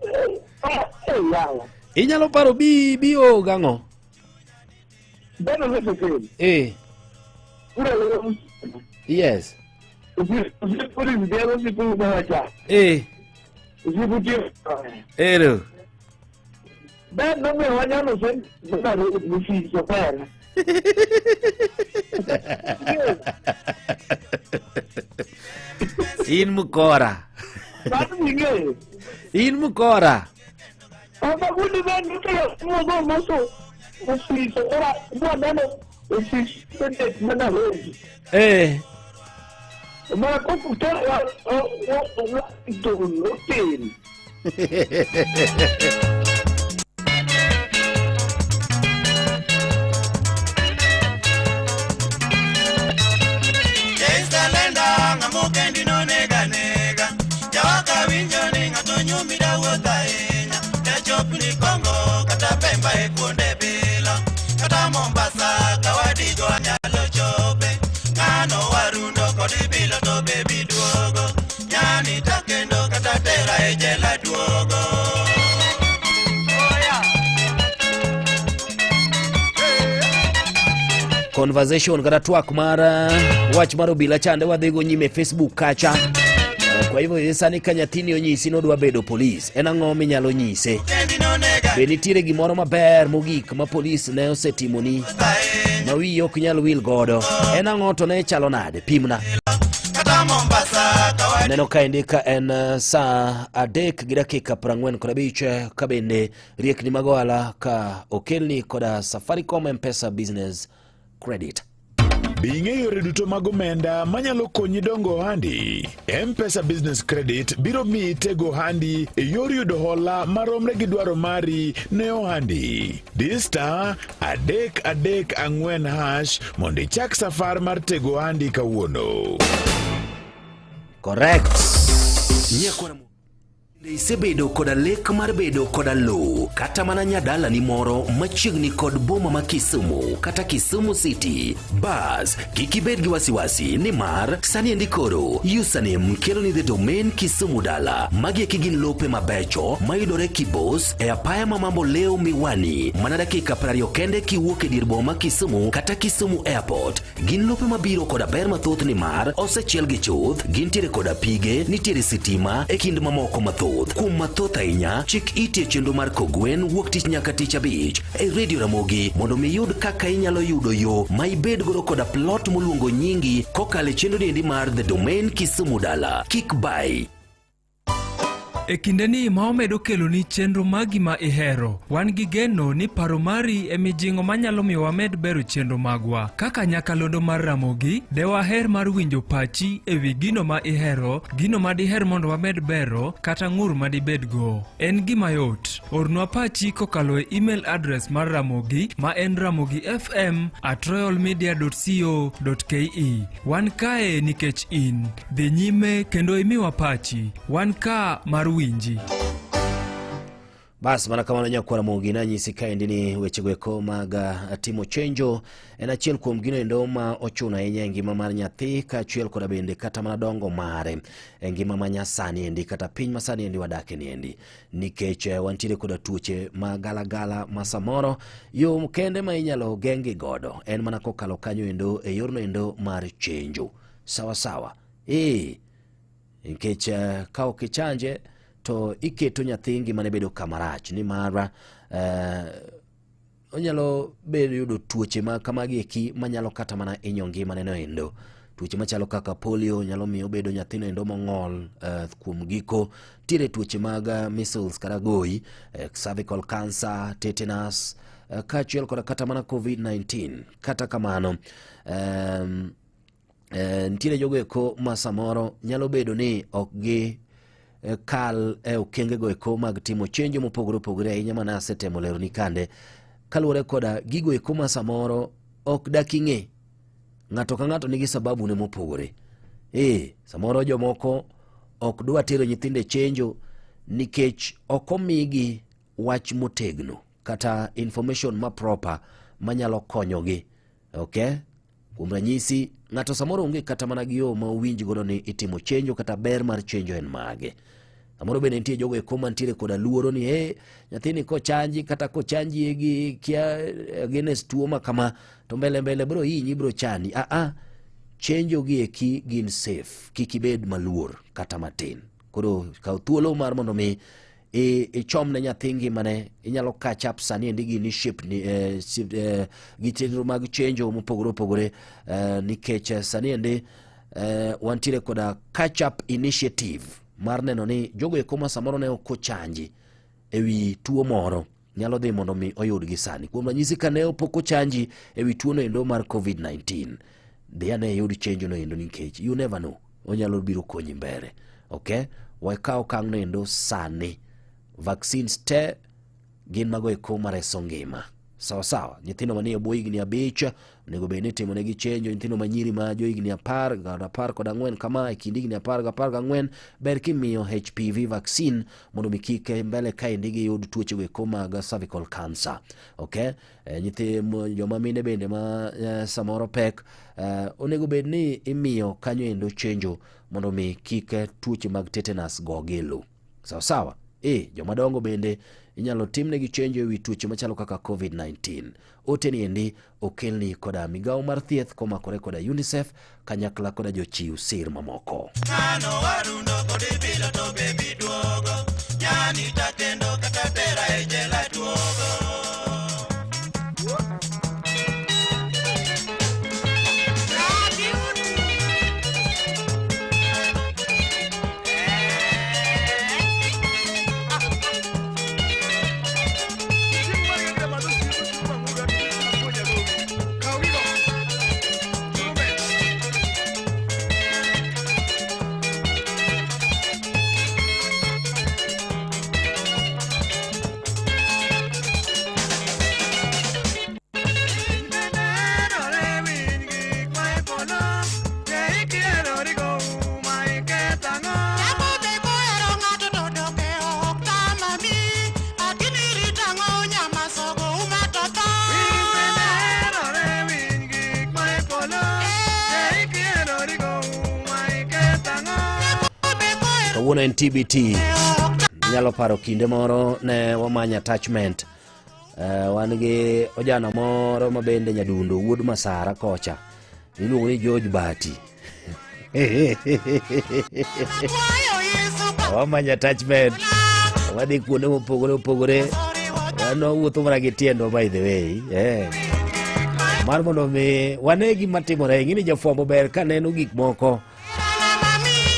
Ah, yawa. Inyalo paro bi bi o gang'o? Beno lesekeni. Eh. Ura leo. Yes. Eh. Ero. In mukora. In mukora. Eh. Conversation kata twak mar wach mar obila chande wadhigo nyime e Facebook kacha. Kwa hivyo sani ka nyathini onyisi ni odwa bedo polis, en ang'o minyalo nyise? Be nitiere gimoro maber mogik ma polis ne osetimoni ma wiyi ok nyal wil godo? En ang'o to ne chalo nade? Pimna. Neno kaendi ka en saa 3 gi dakika 45 ka bende riekni mag ohala ka okelni koda Safaricom M-Pesa Business Credit. Be ing'eyo yore duto mag omenda manyalo konyi dongo ohandi? M-Pesa Business Credit biro miyi tego ohandi e yor yudo hola maromre gi dwaro mari ne ohandi. Di star 334 hash mondo ichak safar mar tego ohandi kawuono. Correct. Nyakwara Bende isebedo koda lek mar bedo koda lowo kata mana nyadalani moro machiegni kod boma ma Kisumu kata Kisumu City? Bas, kik ibed gi wasiwasi nimar sani endi koro Username keloni The Domain Kisumu Dala. Magi eki gin lope mabecho mayudore Kibos e apaya ma Mambo Leo Miwani mana dakika 20 kende kiwuok e dier boma ma Kisumu kata Kisumu Airport. Gin lope mabiro koda ber mathoth nimar osechielgi chuth, gintiere koda pige, nitiere sitima e kind mamoko mathoth. Kuom mathoth ahinya, chik iti e chenro mar Kogwen wuok tich nyaka tich abich e Radio Ramogi mondo mi iyud kaka inyalo yudo yo ma ibed godo koda plot moluongo nyingi kokalo e chenro niendi mar The Domain Kisumu Dala. Kik bai. E kindeni ma wamedo keloni chenro magi ma ihero, wan gi geno ni paro mari e mijing'o manyalo miyo wamed bero chenro magwa. Kaka nyakalondo mar Ramogi, de waher mar winjo pachi e wi gino ma ihero, gino ma diher mondo wamed bero, kata ng'ur ma dibedgo. En gima yot. Ornwa pachi kokalo e email address mar Ramogi ma en ramogifm at royalmedia.co.ke. Wan kae nikech in. Dhi nyime kendo imiwa pachi. Wan ka mar winji. Bas mana kamano nyakwar Ramogi nanyisi kaendi ni wechego eko mag ah, timo chenjo en achiel kuom gino endo ma ochuno ahinya e ngima mar nyathi kaachiel koda bende kata mana dongo mare e ngima ma nyasani endi kata piny masani endi wadake ni endi nikech eh, wantiere koda tuoche ma galagala ma samoro yo kende ma inyalo geng'gi godo en mana kokalo kanyo endo e yorno endo mar chenjo sawa sawa ee nikech eh, ka ok ichanje to iketo nyathi ngimane bedo kamarach nimar eh, onyalo bedo yudo tuoche ma kamagi eki manyalo kata mana hinyo ngimane no endo tuoche machalo kaka polio nyalo miyo obedo nyathino endo mong'ol eh, kuom giko nitiere tuoche mag eh, measles kata goyi eh, cervical cancer tetanus eh, kaachiel koda kata mana covid-19 kata kamano em, eh, nitiere jogo eko ma samoro nyalo bedo ni ok gi eh, kal e okengego eko mag timo chenjo mopogore opogore ahinya mana asetemo leroni kande kaluwore koda gigo eko ma samoro ok dak ing'e ng'ato ka ng'ato nigi sababu ne mopogore ee samoro jomoko ok dwa tero nyithindo e chenjo nikech ok omigi wach motegno kata information ma proper manyalo konyogi okay kuom ranyisi ng'ato samoro onge kata mana gi yo ma owinj godo ni itimo chenjo kata ber mar chenjo en mage samoro bende nitie jogo eko mantiere koda luoro ni e nyathini kochanji kata kochanji gi kia against tuo ma kama to mbele mbele bro hinyi bro chani a a chenjo gi eki gin safe kik ibed maluor kata matin koro kaw thuolo mar mondo mi ichom ne nyathi ngimane inyalo catch up sani endi gi initiate ni, eh, eh, gi chenro mag chenjo mopogore opogore eh, nikech eh, sani endi eh, wantiere koda catch up initiative mar neno ni jogo eko ma samoro ne ok ochanji e wi tuo moro nyalo dhi mondo mi oyudgi sani kuom ranyisi ka ne pok ochanji e wi tuono endo mar covid-19 dhi ane iyud chenjo no endo nikech you never know onyalo biro konyi mbele okay wakaw okang' no endo sani vaccines te gin mago eko mareso ngima sawa sawa nyithindo manie bwo higni abich onego bed ni itimonegi chenjo nyithindo ma nyiri ma jo higni apar kod apar kod ang'wen kama e kind higni apar gi apar gang'wen ber kimiyo HPV vaccine mondo mi kik mbele kaendi giyud tuoche go eko mag cervical cancer okay e, nyithi joma mine bende ma e, samoro pek e, onego bed ni imiyo kanyo endo chenjo mondo mi kik tuoche mag tetanus gogi e lowo sawa sawa e joma dongo bende inyalo timnegi chenjo e wi tuoche machalo kaka covid-19 ote ni endi okelni koda migawo mar thieth komakore koda UNICEF kanyakla koda jochiw sir mamoko. Kano warundo kod ibilo to bebi duogo Janita kendo kata tera e jela duogo Kawuono en TBT. Inyalo paro kinde moro ne wamanyo attachment. Uh, wan gi ojana moro ma bende nyadundo wuod Masara kocha iluongo ni George Bati. Wamanyo attachment, wadhi kuonde mopogore opogore, wan wawuotho mana gi tiendwa by the way eh. Mar mondo mi wane gima timore, ing'e ni jafwambo ber ka neno gik moko.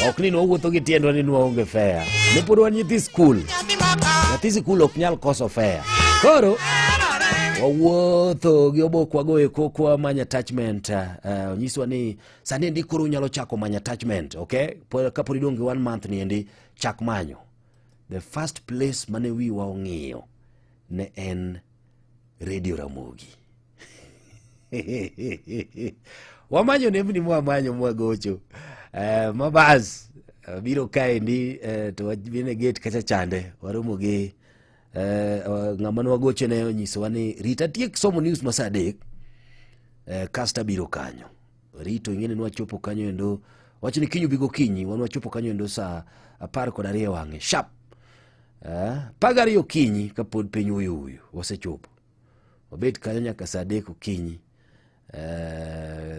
Ok ni nwawuotho gi tiendwa ni nwaonge fea. Ne pod wan nyithi skul. Nyathi sikul ok nyal koso fea. Koro wawuotho gi obok wago e kokwa manyo attachment. Onyiswa ni sani endi koro unyalo chako manyo attachment, okay? Kapod idong' gi one month ni endi chak manyo. The first place mane wiwa ong'iyo ne en Radio Ramogi. Wamanyo nembni mwamanyo mwagocho. Mabas biro kaendi to wabiro e gate kacha chande waromo gi ng'ama ne wagochone onyisowa ni rit atiek somo news ma saa 3 kasto abiro kanyo. Rito ing'eni nwachopo kanyo endo wacho ni kiny ubi gokinyi wan wachopo kanyo endo saa 12 wang'e sharp. 12 okinyi kapod piny uyu uyu wasechopo. Wabet kanyo nyaka saa 3 okinyi.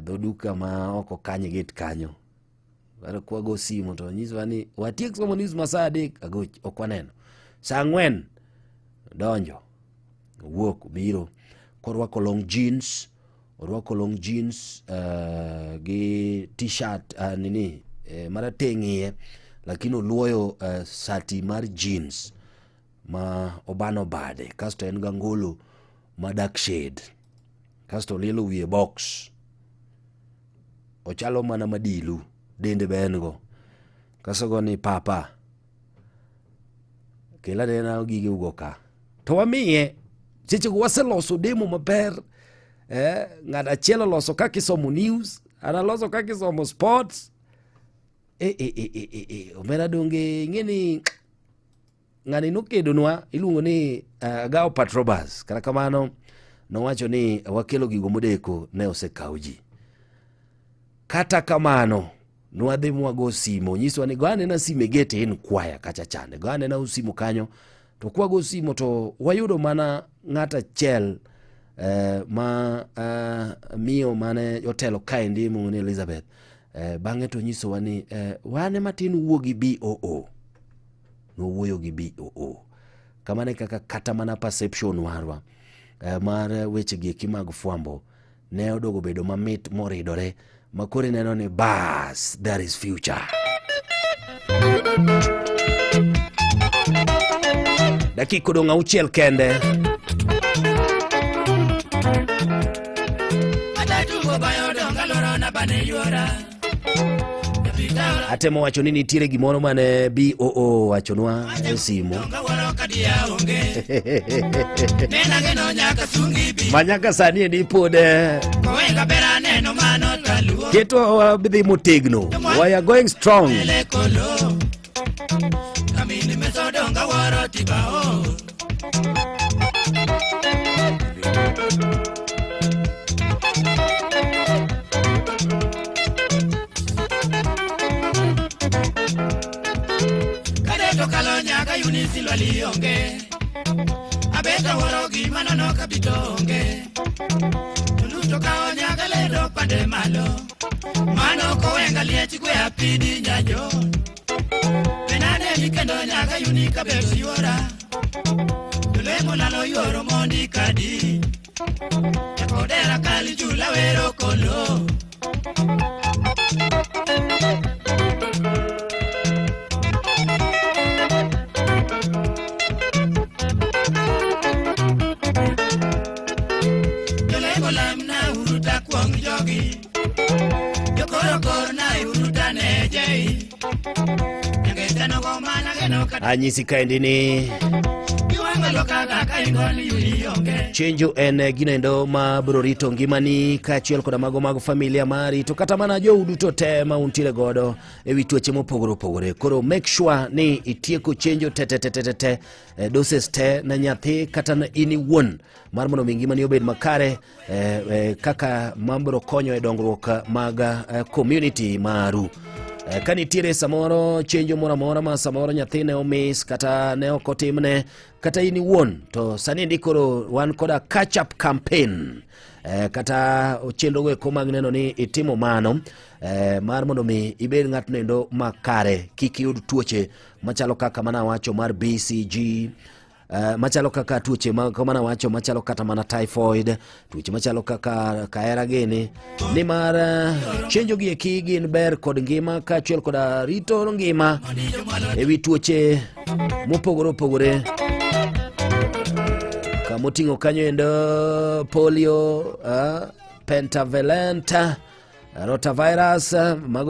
Dho duka ma oko kanyo e gate kanyo. Koro kwago simu to nyiswa ni watiek somo news ma saa 3 agoch ok waneno. Saa 4 donjo owuok obiro korwako long jeans, orwako long jeans gi t-shirt nini marateng' iye, lakini oluoyo sati mar jeans ma obano bade, kasto en gangolo ma dark shade, kasto olielo wiye box, ochalo mana madilu, dende be en go. Kasto go ni papa kel anena gige ugo ka, to wamiye. Sechego waseloso demo maber, ng'at achiel oloso kaka isomo news, an aloso kaka isomo sports. Omera donge ing'e ni ng'ani nokedonwa iluongo ni Agao Patrobas. Kata kamano nowacho ni wakelo gigo modeko ne osekaw ji. Kata kamano nwadhi mwago simo, nyiswa ni go anena simo e gate in kwaya kacha chande, go anena simo kanyo. To kwago simo to wayudo mana ng'at achiel ma miyo mane otelo kaendi iluongo ni Elizabeth. Bang'e to nyisowa ni wane matin wuo gi BOO. Nowuoyo gi BOO. Kamano e kaka kata mana perception marwa mar weche gi eki mag fwambo ne odogo bedo mamit moridore ma koro ineno ni bas, there is future. Dakika odong' 6 kende. Atemo wacho ni nitiere gimoro mane BOO wachonwa e simu ma nyaka sani ni pod keto wadhi motegno. We are going strong. Anyisi kaendi ni chenjo en gino ma biro rito ngimani kaachiel koda mago mag familia mari to kata mana jou duto te ma untiere godo e wi tuoche mopogore opogore. Koro make sure ni itieko chenjo te te te te te doses te ne nyathi kata ne in iwuon mar mondo mi ngimani obed makare kaka mabiro konyo e dongruok mag community maru. Ka nitiere samoro chenjo moro amora ma samoro nyathi ne omis kata ne ok otimne kata in iwuon, to sani ndi koro wan koda catch up campaign kata chenro go eko mag neno ni itimo mano mar mondo mi ibed ng'atno endo makare, kik iyud tuoche machalo kaka mana wacho mar BCG. Machalo kaka tuoche ma kama nawacho machalo kata mana typhoid, tuoche machalo kaka kahera gini, nimar chenjo gi eki gin ber kod ngima kaachiel koda rito ngima ewi tuoche mopogore opogore kamoting'o kanyo endo polio, pentavalent, rotavirus, mago.